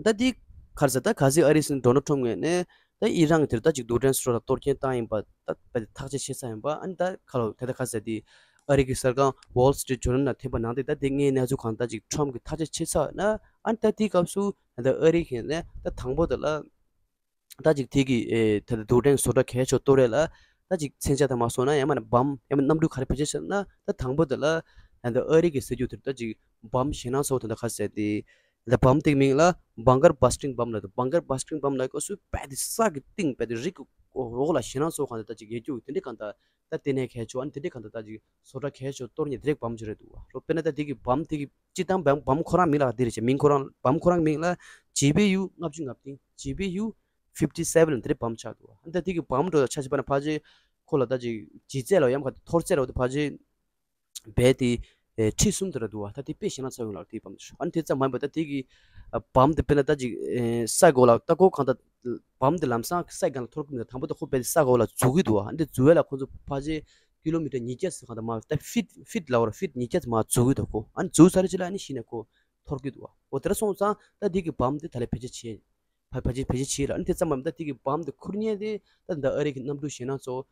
ད་འདི་ག་རེ་ཟེར་ད་གལ་སྲིད་ཨ་རིའི་སྲིད་འཛིན་ཌོ་ནལ་ཊམ་ངོས་ནས་ད་ཨི་རན་གྱི་དེར་ད་ཅིག་རྡུལ་ཕྲན་སུ་ར་ལ་གཏོར་སྐྱོན་བཏང་ཡིན་པ་ད་ཐག་གཅོད་བྱས་ཚར་ཡིན་པ། ཨ་ནི་ད་ག་ལ་དེ་ད་ག་རེ་ཟེར་དེ་ཨ་རི་གི་གསར་ཁང་Wall Street Journal ལ་ཐེམ་པ་ནང་དེ་ད་དེ་སྔའི་གནས་ཚུལ་གང་ད་ཅིག་ཊམ་གྱིས་ཐག་གཅོད་བྱས་ཚར་ན་ཨ་ནི་ད་དེའི་སྐབས་སུ་ད་ཨ་རི་གི་ནས་ད་དང་པོ་དེ་ལ་ད་ཅིག་དེ་གི་ཨེ་ད་རྡུལ་ཕྲན་བཟོ་གྲྭ་གལ་ཆེ་གཏོར་རེད་ལ་ད། ད་ཅིག་མཚོན་ཆ་དང་མ་སོང་ན་ཡང་མིན་ན་བམ་ཡང་མིན་ན་གནམ་གྲུ་ག་རེ་བེད་སྤྱོད་བྱས་ན། ད་དང་པོ་དེ་ལ་ད་ཨ་རི་གི་ཟེར་རྒྱུ་དེ་ད་ཅིག་བམ་ཞེད་སྣང་ཚ་བོ་དེ་འདྲ་ག་ཟེར་ཏེ། ད་བམ་དེ་གི་མིང་ལ་bunker busting bomb ལབ་འདུག bunker busting bomb ལབ་སྐབས་སུ་རྦད་དེ་ས་གི་གཏིང་རྦད་དེ་རི་གི་འོག་ལ་ཞེད་སྣང་ཚ་བོ་གང་དེ་ད་ཅིག་ཡལ་རྒྱུ་དེ་འདྲའི་གང་ད། ད་ལྟེ་གནས་གལ་ཆེ་བ་ཨ་ནི་དེ་འདྲའི་གང་ད་ད་ཅིག་བཟོ་གྲྭ་གལ་ཆེ་བ་གཏོར་མཁན་དེ་འདྲའི་བམ་ཅིག་རེད་འདུག་བ། རོ་དཔེར་ན་ད་དེ་གི་བམ་དེ་གི་སྤྱིར་བཏང་བམ་བམ་ཁོ་རང་མིང་ལ་དེ་རེད་ཅེས། མིང་ཁོ་རང་བམ་ཁོ་རང་མིང་ལ་ཇེ་བི་ཡུ་ལྔ་བཅུ་ང་བདུན། ཇེ་བི་ཡུ་ཕིབ་ཊི་སེ་བེན་ལབ་དེ་འདྲའི་བམ་ཆགས་འདུག་བ། ཨ་ནི་ད་དེ་གི་བམ་འགྲོ་ཆ་བཞག་པ་ན་ཕལ་ཆེར་ཁོ་ལ་ད་ཅིག་ལྗིད་ཚད་ལ་ཡང་ག་འཐོར་ཚད་ལ་ད་ཕལ་ཆེར་རྦད་དེ་ཁྲི་གསུམ་དེ་འདྲ་འདུག་བ། ད་དེ་དཔེ་ཞེད་སྣང་ཚ་བོ་ཡོང་ལ་དེའི་བམ་དེ། ཨ་ནི་དེ་ཙམ་མ་ཡིན་པ་ད་དེ་གི་བམ་དེ་དཔེར་ན་ད་ཅིག་ས་གོ་ལ་ད་ཁོ་གང་ད་བམ་དེ་ལམ་སང་ས་སྒང་ལ་འཐོར་གི་མི་འདུག་དང་པོ་ད་ཁོ་རྦད་དེ་ས་གོ་ལ་འཛུལ་གི་འདུག་བ། ཨ་ནི་དེ་འཛུལ་བ་ལ་ཁོ་ཚོ་ཕལ་ཆེར་ཀི་ལོ་མི་ཊར་ཉིས་བརྒྱ་ཙམ་གང་ད་མ་ད་ཕིཊ་ཕིཊ་ལབ་པ་རེད། ཕིཊ་ཉིས་བརྒྱ་ཙམ་མ་འཛུལ་གི་འདུག་ཁོ། ཨ་ནི་འཛུལ་ཚར་རྗེས་ལ་ཨ་ནི་གཞི་ནས་ཁོ་འཐོར་གི་འདུག་བ། འོ་དེ་འདྲ་སོང་ཙང་ད་དེ་གི་བམ་དེ་ད་ལས་བེད་སྤྱོད་བྱེད། ཕ་ཕལ་ཆེར་བེད་སྤྱོད་བྱེད་ལ། ཨ་ནི་དེ་ཙམ་མ་ཡིན་ད་དེ་གི་བམ་དེ་ཁུར་མཁན་དེ་ད་ད་ཨ་རི་གི་གནམ་གྲུ་ཞེད་སྣང་ཚ་བོ་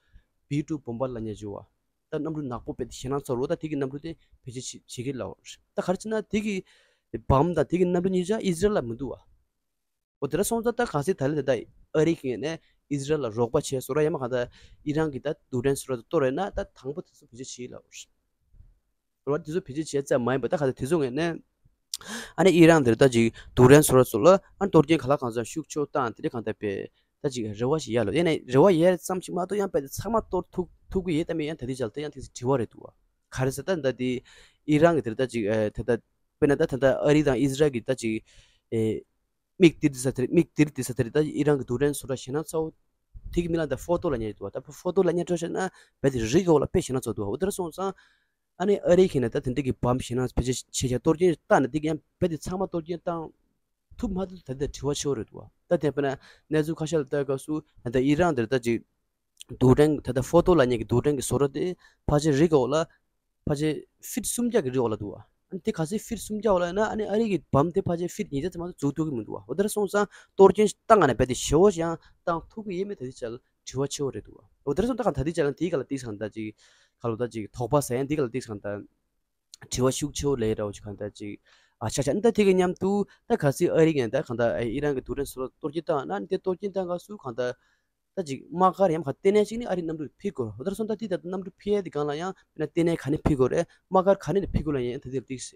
བི་ཊུ་བོམ་བར་ལབ་མཁན་ཅིག་ཡོད་བ། ད་གནམ་གྲུ་ནག་པོ་རྦད་དེ་ཞེད་སྣང་ཚ་བོ་རེད། ད་དེ་གི་གནམ་གྲུ་དེ་བེད་སྤྱོད་བྱེད་བྱེད་ཀྱི་ལབ་པ་རེད། ད་ག་རེ་བྱས་ན་དེ་གི་བམ་དང་དེ་གི་གནམ་གྲུ་གཉིས་ཆ་ཨི་ཟི་རལ་ལ་མི་འདུག་བ། འོ་དེ་འདྲ་སོང་ཙང་ད་གང་ཟེར་ད་ལས་ད་ལྟ་ཨ་རི་གི་ངོས་ནས་ཨི་ཟི་རལ་ལ་རོགས་པ་བྱས་བཟོ་འདྲ་ཡང་མིན་གང་ད་ཨི་རན་གི་ད་རྡུལ་ཕྲན་བཟོ་འདྲ་གཏོར་ཡོད་ན་ད་དང་པོ་དེ་ཚོ་བེད་སྤྱོད་བྱེད་ལབ་པ་རེད། རོ་དེ་ཚོ་བེད་སྤྱོད་བྱས་ཙམ་མ་ཡིན་པ་ད་ག་ད་དེ་ཚོ་ངོས་ནས་ཨ་ནི་ཨི་རན་དེར་ད་ཅིག་རྡུལ་ཕྲན་བཟོ་འདྲ་ཚོ་ལ་ཨ་ནི་གཏོར་སྐྱོན་ག་ལ་གང་འཚམ་ཤུགས་ཆེ་བཏང་དེ་འདྲ་གང་ད་པས་ད་ཅིག་རེ་བ་ཞིག་ཡོད་ལ། ཡིན་ནའི་རེ་བ་ཡོད་ཙམ་ཞིག་མ་གཏོགས་ཡང་རྦད་དེ་ཚང་མ་གཏོར་ཐུབ་ཐུབ་ཀྱི་ཡོད་དམ་མེད་ཡང་ད་ལྟའི་ཆར་ད་ཡང་དེ་ཚོ་དྲི་བ་རེད་འདུག་བ། ག་རེ་ཟེར་ད་ད་དེ་ཨི་རན་གི་དེར་ད་ཅིག་ཨ་ད་ད་དཔེར་ན་ད་ད་ད་ཨ་རི་དང་ཨི་ཟི་རལ་གི་ད་ཅིག་ཨེ། མིག་ཏིར་ཏི་ས་ཏེ་རི་ད་ཨི་རན་གི་རྡུལ་ཕྲན་བཟོ་འདྲ་ཞེད་སྣང་ཚ་བོ། དེ་གི་མིང་ལ་ད་ཧྥོ་ཏོ་ལབ་མཁན་འདུག་བ། ད་ཧྥོ་ཏོ་ལབ་མཁན་འདྲ་བཤད་ན་རྦད་དེ་རི་གི་འོག་ལ་དཔེ་ཞེད་སྣང་ཚ་བོ་འདུག་བ། འོ་དེ་འདྲ་སོང་ཙང་ཨ་ནི་ཨ་རི་གི་ནས་ད་དེ་འདྲ་གི་བམ་ཞེད་སྣང་བེད་སྤྱོད་བྱས་བྱས་གཏོར་སྐྱོན་བཏང་ནས་དེ་གི་ཡང་རྦད་དེ་ཚང་མ་གཏོར་སྐྱོན་བཏང་ཐུབ་མ་ཐུབ་ད་ལྟ་དྲི་བ་ཆེ་བོ་རེད་འདུག་བ། ད་དེ་དཔེར་ན་གནས་ཚུལ་ཁ་ཤས་ལ་ལྟ་སྐབས་སུ་ད་ལྟ་ཨི་རན་དེར་ད་ཅིག་རྡུལ་ཕྲན་ད་ལྟ་ཧྥོ་ཏོ་ལབ་མཁན་གི་རྡུལ་ཕྲན་གི་བཟོ་འདྲ་དེ་ཕལ་ཆེར་རི་གི་འོག་ལ་ཕལ་ཆེར་ཕིཊ་སུམ་བརྒྱ་གི་རི་འོག་ལ་འདུག་བ། ཨ་ནི་དེ་ག་ཚོད་ཕིཊ་སུམ་བརྒྱ་འོག་ལ་ཡོད་ན་ཨ་ནི་ཨ་རི་གི་བམ་དེ་ཕལ་ཆེར་ཕིཊ་ཉིས་བརྒྱ་ཙམ་མ་གཏོགས་འཛུལ་ཐུབ་ཀྱི་མི་འདུག་བ། འོ་དེ་འདྲ་སོང་ཙང་གཏོར་སྐྱོན་བཏང་ང་ནས་རྦད་དེ་ཞེ་བོ་ཞིག་ཡང་བཏང་ཐུབ་ཀྱི་ཡོད་མེད་ད་ལྟའི་ཆར་དྲི་བ་ཆེ་བོ་རེད་འདུག་བ། འོ་དེ་འདྲ་སོང་ཙང་ད་ལྟའི་ཆར་ཡང་དེའི་སྒང་ལ་ཏིག་ཙམ་ད་ཅིག་ག་ལོ་ད་ཅིག་དོགས་པ་ཟ་ཡང་དེའི་སྒང་ལ་ཏིག་ཙམ་ད་དྲི་བ་ཤུགས་ཆེ་བོ་སླེབས་འདྲ་བོ་ཅིག་གང་ལྟར་ཅིག་ཨ་ཆ་ཆ་ཨ་ནི་ད་དེ་གི་མཉམ་དུ་ད་ག་ཚོད་ཨ་རི་གི་ད་གང་ལྟར་ཨི་རན་གི་རྡུལ་ཕྲན་བཟོ་འདྲ་གཏོར་སྐྱོན་བཏང་ན་ཨ་ནི་དེ་གཏོར་སྐྱོན་བཏང་སྐབས་སུ་གང་ལྟར། ད་ཅིག་དམག་སྒར་ཡང་ག་ལྟེ་གནས་གཅིག་ནི་ཨ་རིའི་གནམ་གྲུ་འཕུར་དགོས་རེད། འོ་དེ་འདྲ་སོང་ཙང་ད་དེ་ད་གནམ་གྲུ་འཕུར་ཡས་དེ་སྒང་ལ་ཡང་དཔེར་ན་ལྟེ་གནས་ག་ནས་འཕུར་དགོས་རེད། དམག་སྒར་ག་ནས་འཕུར་དགོས་ལབ་ཡང་ད་དེ་ཏིག་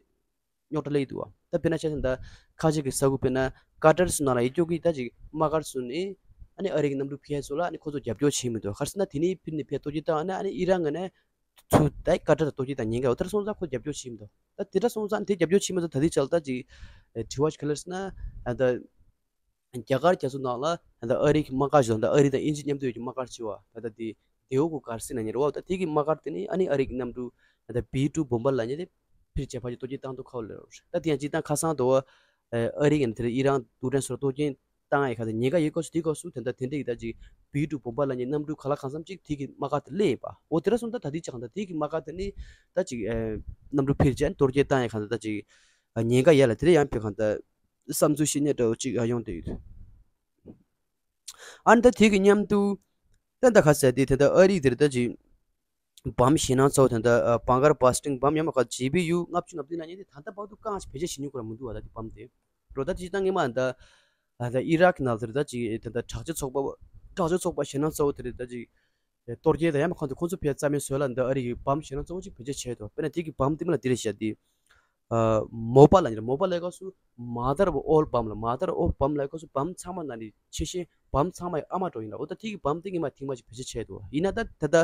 རྙོག་དྲ་སླེབས་ཀྱི་འདུག་བ། ད་དཔེར་ན་ཆ་བཞག་ན་ད་ཁ་ཆེ་གི་ས་ཁུལ་དཔེར་ན་ཀ་ཏར་སོགས་ནང་ལ་ཡོད་རྒྱུ་གི་ད་ཅིག་དམག་སྒར་སོགས་ནས་ཨ་ནི་ཨ་རི་གི་གནམ་གྲུ་འཕུར་ཡས་སོགས་ལ་ཨ་ནི་ཁོ་ཚོ་རྒྱབ་སྐྱོར་བྱེད་མི་འདུག་ག་རེ་ཟེར་ན་དེ་ནས་འཕུར་ནས་ཕར་གཏོར་སྐྱོན་བཏང་ཨ་ནི་ཨ་ནི་ཨི་རན་ངོས་ནས་ཚུར་ད་ཀ་ཏར་ལ་གཏོར་སྐྱོན་བཏང་ཉེན་ཁ་ཡོད། འོ་དེ་འདྲ་སོང་ཙང་ཁོ་རྒྱབ་སྐྱོར་བྱེད་མི་འདུག་ད་དེ་འདྲ་སོང་ཙང་དེ་རྒྱབ་སྐྱོར་བྱེད་མི་འདུག་ད་དེ་ཆ་ལ་ད་ཅིག་དྲི་བ་ཞིག་ག་རེ་ཟེར་ན་ད། རྒྱ་གར་རྒྱ་མཚོ་ནང་ལ་ད་ལྟ་ཨ་རི་གི་དམག་སྒར་ཞིག་དང་ད་ཨ་རི་དང་དབྱིན་ཇི་མཉམ་དུ་ཡོད་ཀྱི་དམག་སྒར་ཆེ་བ་ད་ལྟ་དེ་དེའུ་གུ་གར་སི་ན་ཉེ་རེད་བ། ད་དེ་གི་དམག་སྒར་དེ་ནི་ཨ་ནི་ཨ་རི་གི་གནམ་གྲུ་ད་ལྟ་བི་ཊུ་བོམ་བར་ལབ་མཁན་དེ་ཕུད་རྒྱག་ཕར་གྱི་གཏོར་སྐྱོན་བཏང་ཐུབ་ཁག་ལོས་རེད། ད་དེ་ཡང་སྤྱིར་བཏང་ཁ་སང་དུ་ཨ་རི་གི་ནས་དེ་ཨི་རན་རྡུལ་ཕྲན་སོགས་གཏོར་སྐྱོན་བཏང་ཡས་ཁ་ད་ཉེན་ཁ་ཡོད་སྐབས་སུ་དེའི་སྐབས་སུ་ད་ལྟ་དེ་འདྲ་གི་ད་ཅིག་བི་ཊུ་བོམ་བར་ལབ་མཁན་གནམ་གྲུ་ག་ལ་གང་འཚམ་ཅིག་དེ་གི་དམག་སྒར་དེ་སླེབས་ཡིན་པ། འོ་དེ་འདྲ་སོང་ད་ད་དེ་ཅག་ད་དེ་གི་དམག་སྒར་དེ་ནི་ད་ཅིག་གནམ་གྲུ་ཕུད་རྒྱག་གཏོར་སྐྱོན་བཏང་ཡས་ཁ་ད་ད་ཅིག་ཉེན་ཁ་ཡོད་ལ་དེ་འདྲ་ཡང་ཕུད་གང་ད། བསམ་ཚུལ་བཤད་ཉན་འདྲ་བོ་ཅིག་ཡང་ཡོང་བསྡད་ཡོད། ཨ་ནི་ད་དེ་གི་མཉམ་དུ་ད་ད་ག་ཟེར་དེ་ད་ལྟ་ཨ་རི་དེར་ད་ཅིག་བམ་ཞེད་སྣང་ཚ་བོ་ད་ལྟ་ཨ་bunker busting bomb ཡང་མ་ག་ཇེ་བི་ཡུ་ལྔ་བཅུ་ང་བདུན་ལབ་མཁན་དེ་ད་ལྟ་བར་དུ་གང་ཞིག་བེད་སྤྱོད་བྱེད་མྱོང་གི་ར་མི་འདུག་བ། ད་དེ་བམ་དེ་རོ་ད་ཅིག་ད་ངེས་མ་ད་ད་ཨི་རག་གི་ནང་དེར་ད་ཅིག་ད་ད་དྲག་ཆས་ཚོགས་པ་དྲག་ཆས་ཚོགས་པ་ཞེད་སྣང་ཚ་བོ་དེ་རེད་ད་ཅིག་གཏོར་སྐྱོན་དང་ཡང་མ་གང་དུ་ཁོང་ཚོ་ཕར་རྩ་མེད་བཟོས་ལ་འདི་ཨ་རི་གི་བམ་ཞེད་སྣང་ཚ་བོ་ཅིག་བེད་སྤྱོད་བྱས་འདུག་དཔེར་ན་དེ་གི་བམ་དེ་མིང་ལ་འདི་རེད་བཤད་དེ། མོ་པ་ལབ་ཡིན་ར། མོ་པ་ལབ་སྐབས་སུ་mother of all bomb ལ། mother of bomb ལབ་སྐབས་སུ་བམ་ཚང་མ་ནང་ནས་ཆེ་ཤོས་བམ་ཚང་མའི་ཨ་མ་འདྲ་བོ་ཡིན་ར། འོ་ད་དེ་གི་བམ་དེ་ངེས་མ་ཐེངས་མ་ཅིག་བེད་སྤྱོད་བྱས་འདུག་ཡིན་ན་ད་ད་ད་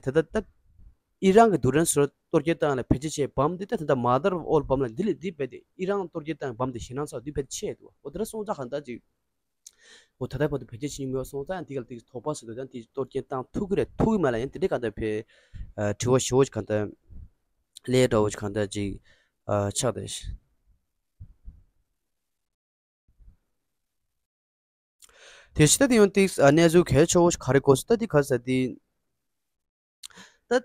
ད་ད་ད་ཨི་རན་གི་རྡུལ་ཕྲན་སོགས་གཏོར་སྐྱོན་བཏང་ལ་བེད་སྤྱོད་བྱས་བམ་དེ་ད་ད་ད་mother of all bomb ལ་འདི་ལས་འདི་བེད་དེ་ཨི་རན་གཏོར་སྐྱོན་བཏང་བམ་དེ་ཞེད་སྣང་ཚ་བོ་འདི་བེད་ཆེ་འདུག་འོ་ད་ར་སོང་ཙང་གང་ལྟར་ཅིག་འོ་ད་ལྟ་བར་དུ་བེད་སྤྱོད་བྱེད་མྱོང་མེད་པ་སོང་ཙང་ཡང་དེ་ག་ལ་དེ་དོགས་པ་ཟེར་དུས་ཀྱང་དེ་གཏོར་སྐྱོན་བཏང་ཐུབ་ཀྱི་རེད་ཐུབ་ཀྱི་མ་རེད་ཡང་དེ་འདྲའི་གང་ལྟར་ཕེ་དྲི་བ་ཞེ་བོ་ཅིག་གང་ལྟར་ལས་འདྲ་བོ་ཅིག་གང་ལྟར་ཅིག་ཆགས་བསྡད། དེ་ཕྱི་ད་དེ་ཡང་ཏིག་གནས་ཚུལ་གལ་ཆེ་བོ་ཞིག་ག་རེ་གོ་སོང་ད་དེ་ག་ས་དེ། ད་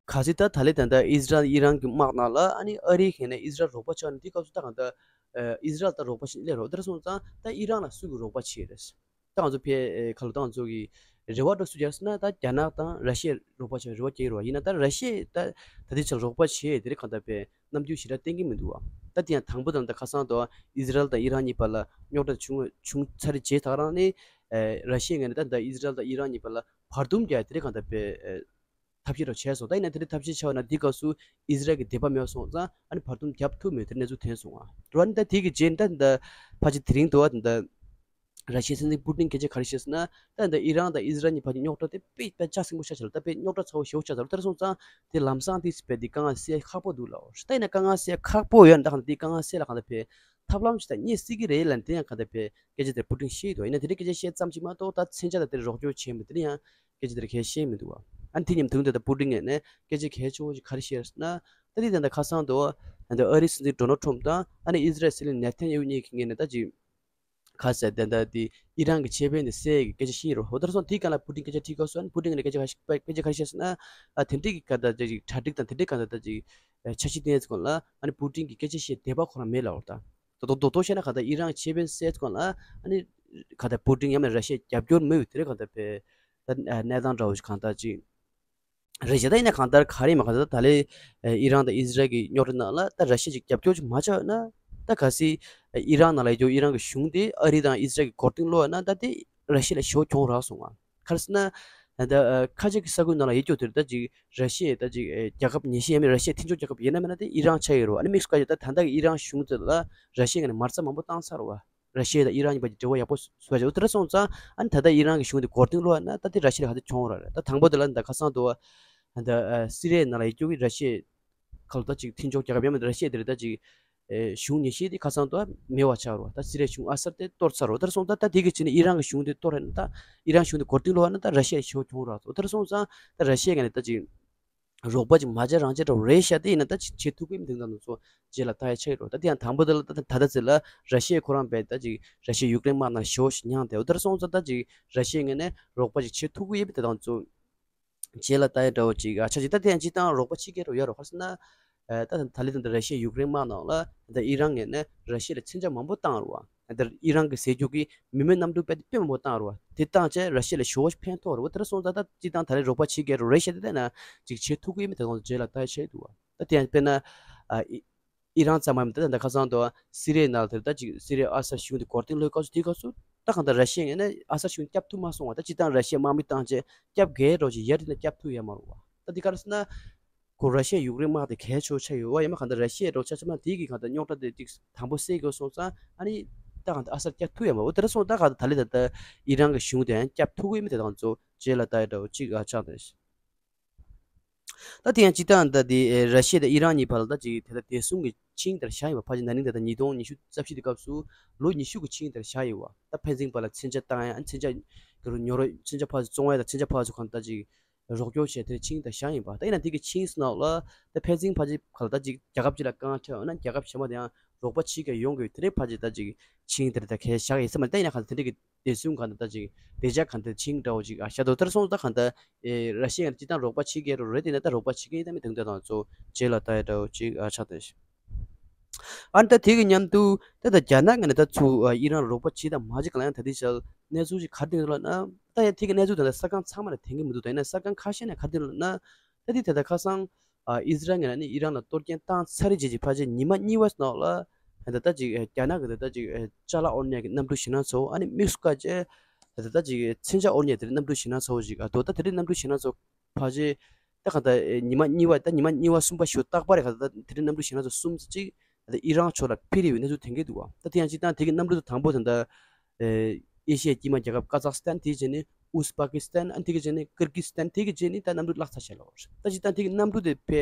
ག་ཚོད་ད་ད་ལས་ད་ལྟ་ཨི་ཟི་རལ་ཨི་རན་གྱི་དམག་ནང་ལ་ཨ་ནི་ཨ་རིའི་ཁེ་ནས་ཨི་ཟི་རལ་རོགས་པ་ཆགས་ནས་དེ་སྐབས་སུ་ད་གང་ལྟར་ཨི་ཟི་རལ་ད་རོགས་པ་ཞིག་སླེབས་རོགས་དེར་སོང་ཙང་ད་ཨི་རན་ལ་སུ་གི་རོགས་པ་བྱེད་རེད། ད་ང་ཚོ་ཕེ་ཁ་ལོ་ད་ང་ཚོ་གི་རེ་བ་འདྲ་སུ་རྒྱག་ཟེར་ན་ད་རྒྱ་ནག་དང་ར་ཤི་ཡའི་རོགས་པ་བྱེད་རེ་བ་རྒྱག་གི་རེད་བ། ཡིན་ན་ད་ར་ཤི་ཡས་ད་ད་ལྟའི་ཆར་རོགས་པ་བྱེད་དེ་རེད་གང་ལྟར་ཕེ་རྣམ་འགྱུར་ཞེ་དྲག་བསྟན་གྱི་མི་འདུག་བ། ད་དེ་ཡང་དང་པོ་དང་ད་ཁ་སང་དུ་ཨི་ཟི་རལ་དང་ཨི་རན་གཉིས་བར་ལ་རྙོག་དྲ་བྱུང་བྱུང་ཚར་རྗེས་ད་ག་རང་ནས་ ར་ཤི་ཡའི་ངོས་ནས་ད་ད་ཨི་ཟི་རལ་དང་ཨི་རན་གཉིས་བར་ལ་བར་འདུམ་རྒྱག་དེ་རིང་གང་ལྟར་པའི་ཐབས་ཤེས་རོགས་བྱས་སོང་། ད་ཡིན་ན་དེ་འདྲའི་ཐབས་ཤེས་བྱས་པ་ན་འདི་སྐབས་སུ་ཨི་ཟི་རལ་གྱི་དད་པ་མེད་པ་སོང་ཙང་ཨ་ནི་བར་འདུམ་རྒྱབ་ཐུབ་མེད་དེ་གནས་ཚུལ་ཐོན་སོང་བ། འགྲོ་བ་ནི་ད་དེ་གི་རྗེས་ད་ད་ཕལ་ཆེར་དེ་རིང་དུ་བ་ད་ར་ཤི་ཡའི་སྲིད་འཛིན་པུ་ཏིན་སྐད་ཆ་ག་རེ་བཤད་ཟེར་ན། ད་ད་ཨི་རན་དང་ཨི་ཟི་རལ་གཉིས་བར་གྱི་རྙོག་དྲ་དེ་དཔེ་དཔེ་ལྕགས་སྲིན་པོ་ཤ་ཆགས་ལ་ད་དཔེ་རྙོག་དྲ་ཚ་བོ་ཞེ་པོ་ཆགས་ཚར་ལ། དེར་སོང་ཙང་དེ་ལམ་སང་དེ་སྤེལ་དེ་དཀའ་ངལ་སེལ་ཁག་པོ་འདུག་ལ། ད་ཡིན་ན་དཀའ་ངལ་སེལ་ཁག་པོ་ཡོད་ན་ད་གང་ལྟར་དེ་དཀའ་ངལ་སེལ་ལ་གང་ལྟར་པའི་ཐབས་ལམ་ཞིག་ད་རྙེད་སྲིད་ཀྱི་རེད་ལབ་ནས་དེ་ཡང་གང་ལྟར་པའི་སྐད་ཆ་དེ་པུ་ཏིན་བཤད་ཡོད་དོ། ཡིན་ན་དེ་འདྲའི་སྐད་ཆ་བཤད་ཙམ་ཅིག་མ་གཏོགས་ད་མཚོན་ཆ་དང་དེར་རོགས་སྐྱོར་བྱས་མི་དེ་ཡང་སྐད་ཆ་དེར་གལ་བཤད་མི་འདུག་བ། ཨ་ནི་དེ་མཉམ་དུ་དེ་ད་པུ་ཏིན་ངོས་ནས་སྐད་ཆ་གལ་ཆེ་བོ་ཞིག་ག་རེ་བཤད་ཟེར་ན། ད་དེ་ད་ད་ཁ་སང་དུ་ད་ཨ་རིའི་སྲིད་འཛིན་ཌོ་ནལ་ཊམ་དང་ཨ་ནི་ཨི་ཟི་རལ་སྲིད་བློན་ནེ་ཐན་ཡ་ཧུ་གཉིས་ཀྱི་ངོས་ནས་ད་ཅིག་ག་རེ་ཟེར་དེ་འདྲ་དེ་ཨི་རན་གྱི་ཁེ་ཕན་དེ་སེལ་གྱི་སྐད་ཆ་བཤད་རོགས། འོ་དེར་སོང་དེའི་སྒང་ལ་པུ་ཏིན་སྐད་ཆ་དྲིས་སྐབས་སུ་ཨ་ནི་པུ་ཏིན་གྱིས་སྐད་ཆ་ག་རེ་སྐད་ཆ་ག་རེ་བཤད་ཟེར་ན། ཨ་དེ་འདྲའི་གི་ག་ད་ཅིག་གྲ་སྒྲིག་དང་དེ་འདྲའི་ག་ད་ད་ཅིག་འཆར་གཞི་བཏིང་ཡས་སྒང་ལ་ཨ་ནི་པུ་ཏིན་གྱིས་སྐད་ཆ་བཤད་དད་པ་ཁོ་རང་མེད་ལབ་པ་རེད། ད་དོ་དོ་དོ་བཤད་ན་ག་ད་ཨི་རན་གྱི་ཁེ་ཕན་སེལ་སྒང་ལ་ཨ་ནི་ག་ད་པུ་ཏིན་ཡང་མིན་ར་ཤི་ཡ་རྒྱབ་སྐྱོར་མེད་པའི་དེ་འདྲའི་ག་ད་པའི་ད་གནས་སྟངས་འདྲ་བོ་ཞིག་གང་ལྟར་ཅིག་རེད་ཤག་ད་ཡིན་ན་གང་ལྟར་ག་རེ་མ་གང་ལྟར་ད་ལས་ཨི་རན་དང་ཨི་ཟི་རལ་གྱི་རྙོག་དྲ་ནང་ལ་ད་ར་ཤི་ཡ་ཅིག་རྒྱབ་སྐྱོར་ཅིག་མ་བྱས་ན། ད་གལ་སྲིད་ཨི་རན་ནང་ལ་ཡོད་རྒྱུ་ཨི་རན་གྱི་གཞུང་དེ་ཨ་རི་དང་ཨི་ཟི་རལ་གྱི་མགོ་རྟིང་སློག་ཡོད་ན་ད་དེ་ར་ཤི་ཡ་ལ་ཞེ་པོ་གྱོང་རག་སོང་བ། ག་རེ་ཟེར་ན། ད་ཁ་ཆེ་གི་ས་ཁུལ་ནང་ལ་ཡོད་རྒྱུ་དེར་ད་ཅིག་ར་ཤི་ཡ་ད་ཅིག་རྒྱལ་ཁབ་ཉེར་བཞི་ཡིན་མིན་ར་ཤི་ཡའི་མཐུན་ཕྱོགས་རྒྱལ་ཁབ་ཡིན་ན་མིན་ན་དེ་ཨི་རན་ཆགས་ཡོད་རེད་བ། ཨ་ནི་དམིགས་སུ་བཀར་ཡོད་ད་ད་ལྟ་གི་ཨི་རན་གཞུང་དེ་ལ་ར་ཤི་ཡ་ངོས་ནས་མ་རྩ་མང་པོ་བཏང་ཚར་བ། ར་ཤི་ཡ་དང་ཨི་རན་གཉིས་བར་གྱི་འབྲེལ་བ་ཡག་པོ་བཟོ་བྱ་འོ་དེ་འདྲ་སོང་ཙང་ཨ་ནི་ད་ལྟ་ཨི་རན་གྱི་གཞུང་དེ་མགོ་རྟིང་སློག་ཡ་ན་ད་དེ་ར་ཤི་ཡ་ལ་ག་དུས་གྱོང་རག་རེད། ད་དང་པོ་དེ་ལ་ད་ཁ་སང་དུ་བ་ད་སི་རི་ཡའི་ནང་ལ་ཡོད་རྒྱུ་གི་ར་ཤི་ཡའི་ཁ་ལོ་ད་ཅིག་མཐུན་ཕྱོགས་རྒྱལ་ཁབ་ཡང་མིན་ར་ཤི་ཡ་དེ་རེད་ད་ཅིག་གཞུང་ཉེར་བཞི་དེ་ཁ་སང་དུ་བ་མེད་པ་ཆགས་རོ། ད་སི་རི་ཡའི་གཞུང་ཨ་སར་དེ་གཏོར་ཚར་རོ། དེ་འདྲ་སོང་ད་ད་དེ་གི་ཆེད་ནས་ཨི་རན་གྱི་གཞུང་དེ་གཏོར་ཡ་ན་ད་ཨི་རན་གཞུང་དེ་མགོ་རྟིང་སློག་ཡ་ན་ད་ར་ཤི་ཡ་ལ་ཞེ་པོ་གྱོང་རག་སོང་། དེ་འདྲ་སོང་ཙང་ད་ར་ཤི་ཡ་ངོས་ནས་ད་ཅིག་རོགས་པ་ཅིག་མ་བྱས་རང་བྱས་འདྲ་བོ་རེད་ཤག་དེ་ཡིན་ན་ད་ཅིག་བྱེད་ཐུབ་ཀྱི་མི་འདུག་ད་ནུ་ཚོ་རྗེས་ལ་ལྟ་ཡ་ཆགས་ཀྱི་རེད། ད་དེ་ཡང་དང་པོ་དེ་ལ་ད་ད་ད་ཚེ་ལ་ར་ཤི་ཡ་ཁོ་རང་བས་ད་ཅིག་ར་ཤི་ཡ་ཡུཀ་རེན་དམག་ནང་ཞེ་པོ་ཞིག་མྱངས་ཏེ་འོ་དེ་འདྲ་སོང་ཙང་ད་ཅིག་ར་ཤི་ཡ་ངོས་ནས་རོགས་པ་ཅིག་བྱེད་ཐུབ་ཀྱི་ཡོད་པ་དེ་དང་ཚོ་རྗེས་ལ་ལྟ་ཡ་འདྲ་བོ་ཅིག་ཨ་ཆ་ཅིག་ད་དེ་ཡང་སྤྱིར་བཏང་རོགས་པ་བྱེད་མཁན་རོ་ཡ་རོ་ག་རེ་ཟེར་ན། ད་ད་ལྟ་དེ་འདྲ་ར་ཤི་ཡ་ཡུཀ་རེན་དམག་ནང་ལ་ད་ཨི་རན་ངོས་ནས་ར་ཤི་ཡ་ལ་མཚོན་ཆ་མང་པོ་བཏང་རོ་བ། ད་ཨི་རན་གྱི་ཟས་རྒྱུ་གི་མི་མེད་གནམ་གྲུ་དཔེ་དཔེ་མང་པོ་བཏང་རོ་བ། དེ་བཏང་བྱས་ར་ཤི་ཡ་ལ་ཞེ་པོ་ཕན་ཐོགས་རོ་བ། དེ་འདྲ་སོང་ཙང་ད་སྤྱིར་བཏང་ད་རེས་རོགས་པ་བྱེད་མཁན་རོ་རེད་ཤག་དེ་ལྟས་ན་ཅིག་བྱེད་ཐུབ་ཀྱི་ཡོད་མེད་དེ་ཚོ་རྗེས་ལ་ལྟ་ཡ་ཆགས་འདུག་བ། ད་དེ་ཡང་དཔེར་ན་ཨ་ཨི་ཨི་རན་ཙམ་མ་ཡིན་པ་ད་ད་ཁ་སང་དུ་སི་རི་ཡའི་ནང་ལ་དེར་ད་ཅིག་སི་རི་ཡའི་ཨ་སར་གཞུང་དེ་མགོ་རྟིང་སློག་སྐབས་སུ་དེའི་སྐབས་སུ་ད་གང་ལྟར་ར་ཤི་ཡ་ངོས་ནས་ཨ་སར་གཞུང་བསྐྱབ་ཐུབ་མ་སོང་བ། ད་སྤྱིར་བཏང་ར་ཤི་ཡ་དམག་མི་བཏང་བྱས་བསྐྱབ་གས་རོགས་ཅིག་ཡར་དེ་ན་བསྐྱབ་ཐུབ་ཡ་མ་རེད་བ། ད་དེ་ག་རེ་ཟེར་ན། ཁོ་ར་ཤི་ཡ་ཡུཀ་རེན་དམག་དེ་གལ་ཆེ་ཆགས་ཡོད་བ། ཡང་མ་གང་ལྟར་ར་ཤི་ཡའི་རོགས་ཆ་ཆ་མ་དེ་གི་གང་ལྟར་རྙོག་དྲ་དེ་ཅིག་དང་པོ་སེལ་དགོས་སོང་ཙང་ཨ་ནི་ད་གང་ལྟར་ཨ་སར་བསྐྱབ་ཐུབ་ཡ་མ་འོ་དེ་འདྲ་སོང་ད་གང་ལྟར་ད་ལི་ད་ལྟ་ཨི་རན་གྱི་གཞུང་དེ་ཡང་བསྐྱབ་ཐུབ་ཀྱི་མི་དེ་དང་ཚོ་རྗེས་ལ་ལྟ་ཡ་འདྲ་བོ་ཅིག་ཨ་ཆགས་ནས། ད་དེ་ཡང་སྤྱིར་བཏང་ད་དེ་ར་ཤི་ཡ་དང་ཨི་རན་གཉིས་བར་ལ་ད་ཅིག་དེ་ལྟར་བདེ་སྲུང་གི་ཆིངས་དེར་བཞག་ཡིན་པ་ཕལ་ཆེར་ན་ནིང་ད་ལྟ་ཉིས་སྟོང་ཉི་ཤུ་རྩ་བཞི་དེ་སྐབས་སུ་ལོ་ཉི་ཤུ་གི་ཆིངས་དེར་བཞག་ཡོད་བ། ད་ཕན་ཚུན་བར་ལ་མཚོན་ཆ་བཏང་ཡ་མཚོན་ཆ་གི་རུ་ཉོ་རོགས་མཚོན་ཆ་ཕར་ཚུར་བཙོང་ཡ་དང་མཚོན་ཆ་ཕར་ཚུར་གང་ལྟར་ཅིག་རོགས་སྐྱོར་བྱས་དེར་ཆིངས་དང་བཞག་ཡིན་པ། ད་ཡིན་ན་དེ་གི་ཆིངས་སུ་ནང་ལ་ད་ཕན་ཚུན་ཕལ་ཆེར་ག་ལ་ད་ཅིག་རྒྱལ་ཁབ་གཅིག་ལ་དཀའ་ངལ་འཕྲད་འོ་ན་རྒྱལ་ཁབ་གཞན་པ་དེ་ཡང་རོགས་པ་བྱེད་མཁན་ཡོང་དགོས་དེ་འདྲའི་ཕལ་ཆེར་ད་ཅིག་ཆིངས་དེར་ད་གལ་བཞག་ཡིན་ས་མ་རེད། ད་ཡིན་ན་གང་ལྟར་དེ་འདྲ་གི་བདེ་སྲུང་གང་ལྟར་ད་ཅིག་བདེ་འཇགས་གང་ལྟར་ཆིངས་འདྲ་བོ་ཅིག་ཨ་བཞག་འདུག་དེར་སོང་ཙང་གང་ལྟར་ཨེ་ར་ཤི་ཡ་ཡང་སྤྱིར་བཏང་རོགས་པ་བྱེད་མཁན་རོ་རེད། དེ་ན་ད་རོགས་པ་བྱེད་མཁན་ཡིན་ད་མི་དེ་འདྲ་དང་ཚོ་རྗེས་ལ་ལྟ་ཡ་འདྲ་བོ་ཅིག་ཨ་ཆགས་བསྡད་ཤག་ཨ་ནི་ད་དེ་གི་མཉམ་དུ་ད་ད་རྒྱ་ནག་གི་ནས་ད་ཚུར་ཨ་ཨི་རན་ལ་རོགས་པ་བྱེད་དང་མ་བྱེད་གང་ལ་ཡང་ད་ལྟའི་ཆར་གནས་ཚུལ་ཞིག་ག་རེ་ཐོན་ཡོད་ལབ་ན། ད་ཡང་དེ་གི་གནས་ཚུལ་ད་ལྟ་ས་ཁང་ཚང་མ་ལ་ཐོན་གི་མི་འདུག་ད་ཡིན་ན་ས་ཁང་ཁ་ཤས་ནས་ག་རེ་ཐོན་ཡོད་ལབ་ན། ད་དེ་ད་ལྟ་ཁ་སང་ཨ་ཨི་ཟི་རལ་ངོས་ནས་ནི་ཨི་རན་ལ་གཏོར་སྐྱོན་བཏང་ཚར་རེད་རྗེས་ཀྱི་ཕལ་ཆེར་ཉི་མ་གཉིས་པ་ནང་ལ་ད་ལྟ་ཅིག་རྒྱ་ནག་གི་ད་ལྟ་ཅིག་ཅ་ལག་དབོར་གནས་ཀྱི་གནམ་གྲུ་ཞེད་སྣང་ཚ་བོ་ཨ་ནི་དམིགས་སུ་བཀར་བྱས་ད་ལྟ་ཅིག་མཚོན་ཆ་དབོར་གནས་དེ་གནམ་གྲུ་ཞེད་སྣང་ཚ་བོ་ཞིག་ཨ་འདུག་ད་དེ་རིང་གནམ་གྲུ་ཞེད་སྣང་ཚ་བོ་ཕལ་ཆེར་ད་གང་ལྟར་ཉི་མ་གཉིས་པ་ད་ཉི་མ་གཉིས་པ་གསུམ་པ་ཞུ་རྟག་པར་གང་ལྟར་དེ་རིང་གནམ་གྲུ་ཞེད་སྣང་ཚ་བོ་གསུམ་ཅིག་ད་ལྟ་ཨི་རན་ཕྱོགས་ལ་ཕེབས་རེ་བའི་གནས་ཚུལ་ཐོན་གྱི་འདུག་བ། ད་དེ་ཡང་སྤྱིར་བཏང་དེ་གི་གནམ་གྲུ་དང་དང་པོ་ད་ལྟ་ཨེ་ཤི་ཡའི་དཀྱིལ་མ་རྒྱལ་ཁབ་ཀ་ཛག་སི་ཐན་དེའི་རྗེས་ནས་ཨུ་ཛི་པ་ཀི་སི་ཐན་ཨ་ནི་དེ་གི་རྗེས་ནས་ཀིར་གི་སི་ཐན་དེ་གི་རྗེས་ནས་ད་གནམ་གྲུ་བརླག་ཚར་བྱས་ལ། ད་སྤྱིར་བཏང་དེ་གི་གནམ་གྲུ་དེ་ཕེ་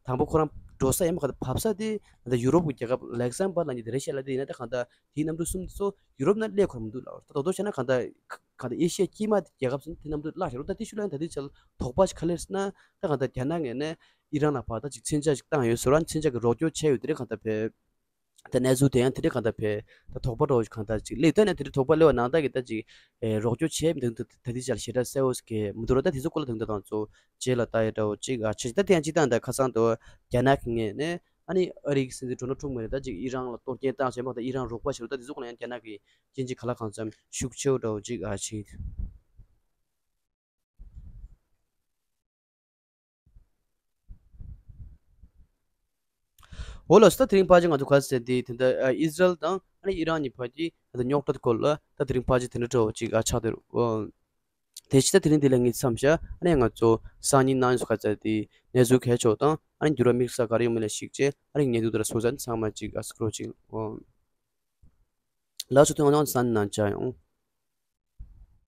དང་པོ་ཁོ་རང་འགྲོ་ས་ཡང་མ་ག་ད་བབས་ས་དེ་ད་ལྟ་ཡུ་རོབ་ཀྱི་རྒྱལ་ཁབ་ལེག་ཟམ་བར་ལ་ཉིད་དེ་རེད་ཤག་ལ་དེ་ཡིན་ན་ད་གང་ལྟར་དེའི་གནམ་གྲུ་གསུམ་དེ་ཚོ་ཡུ་རོབ་ནང་སླེབས་ཁོ་རང་མི་འདུག་ལ། ད་དོ་དོ་བྱས་ན་གང་ལྟར་གང་ལྟར་ཨེ་ཤི་ཡའི་དཀྱིལ་མ་རྒྱལ་ཁབ་ཚོ་དེ་གནམ་གྲུ་བརླག་བྱས་རུང་ད་དེ་ཤུལ་ལ་ཡང་ད་དེ་ཚོ་དོགས་པ་ཞིག་ག་རེ་རེད་ཟེར་ན། ད་གང་ལྟར་རྒྱ་ནག་ངོས་ནས་ཨི་རན་ལ་ཕར་ད་ཅིག་མཚོན་ཆ་ཞིག་བཏང་ཡོད་ཟེར་བ་མཚོན་ཆ་གི་རོགས་སྐྱོར་བྱས་ཡོད་དེ་རེད་གང་ལྟར་ཕེ། ད་གནས་ཚུལ་དེ་ཡང་དེ་འདྲའི་གང་ལྟར་ཕེ། ད་དོགས་པ་འདྲ་བོ་ཞིག་གང་ལྟར་ཅིག་སླེབས་ད་ནས་དེ་འདྲའི་དོགས་པ་སླེབས་པ་ནང་ལྟར་གྱི་ད་ཅིག་ཨེ་རོགས་སྐྱོར་བྱས་མི་འདུག་ད་དེ་ཅར་ཞེ་དྲག་གསལ་བོ་ཞིག་གི་མི་འདུག་ར། ད་དེ་ཚོ་སྐོར་ལ་དེ་འདྲ་དང་ཚོ་རྗེས་ལ་ལྟ་ཡ་འདྲ་བོ་ཅིག་ཨ་ཆེ་ཞིག་ད་དེ་ཡང་ཅིག་ད་ད་ཁ་སང་དུ་རྒྱ་ནག་གི་ངོས་ནས་ཨ་ནི་ཨ་རི་གི་སྲིད་འཛིན་ཌོ་ནལ་ཊམ་ངོས་ནས་ད་ཅིག་ཨི་རན་ལ་གཏོར་སྐྱོན་བཏང་བྱས་མ་ད་ཨི་རན་རོགས་པ་བྱེད་རོགས་ད་དེ་ཚོ་སྐོར་ལ་ཡང་རྒྱ་ནག་གི་སྐྱོན་བརྗོད་ག་ལ་གང་འཚམ་ཤུགས་ཆེ་བོ་འདྲ་བོ་ཅིག་ཨ་བྱེད། འོ་ལགས་སོ། ད་དེ་རིང་ཕལ་ཆེར་ང་ཚོ་ག་རེ་ཟེར་དེ་དེ་འདྲ་ཨི་ཟི་རལ་དང་ ཨ་ནི་ཨི་རན་གྱི་བར་གྱི་ད་རྙོག་དྲ་སྐོར་ལ་ད་དེ་རིང་ཕལ་ཆེར་དེ་འདྲ་འདྲ་བོ་ཅིག་ཨ་ཆགས་བསྡད་ཡོད། དེ་ཕྱི་ད་དེ་རིང་འདི་ལ་ངས་མཚམས་བཞག་ཨ་ནི་ང་ཚོ་སང་ཉིན་གནངས་ཉིན་སོགས་ག་ཚད་དེ་གནས་ཚུལ་གལ་ཆོག་དང་ཨ་ནི་འགྱུར་བ་དམིགས་བསལ་ག་རེ་ཡོང་མིན་ལ་གཞིགས་བྱས་ཨ་ནི་ཉེ་དུ་དེར་སོ་ཚན་ཚང་མ་ཅིག་ཨ་སྐོར་ཅིག་ལ་ཆུ་ཐོན་ཨང་སང་ཉིན་ནང་བཅར་ཡོང་།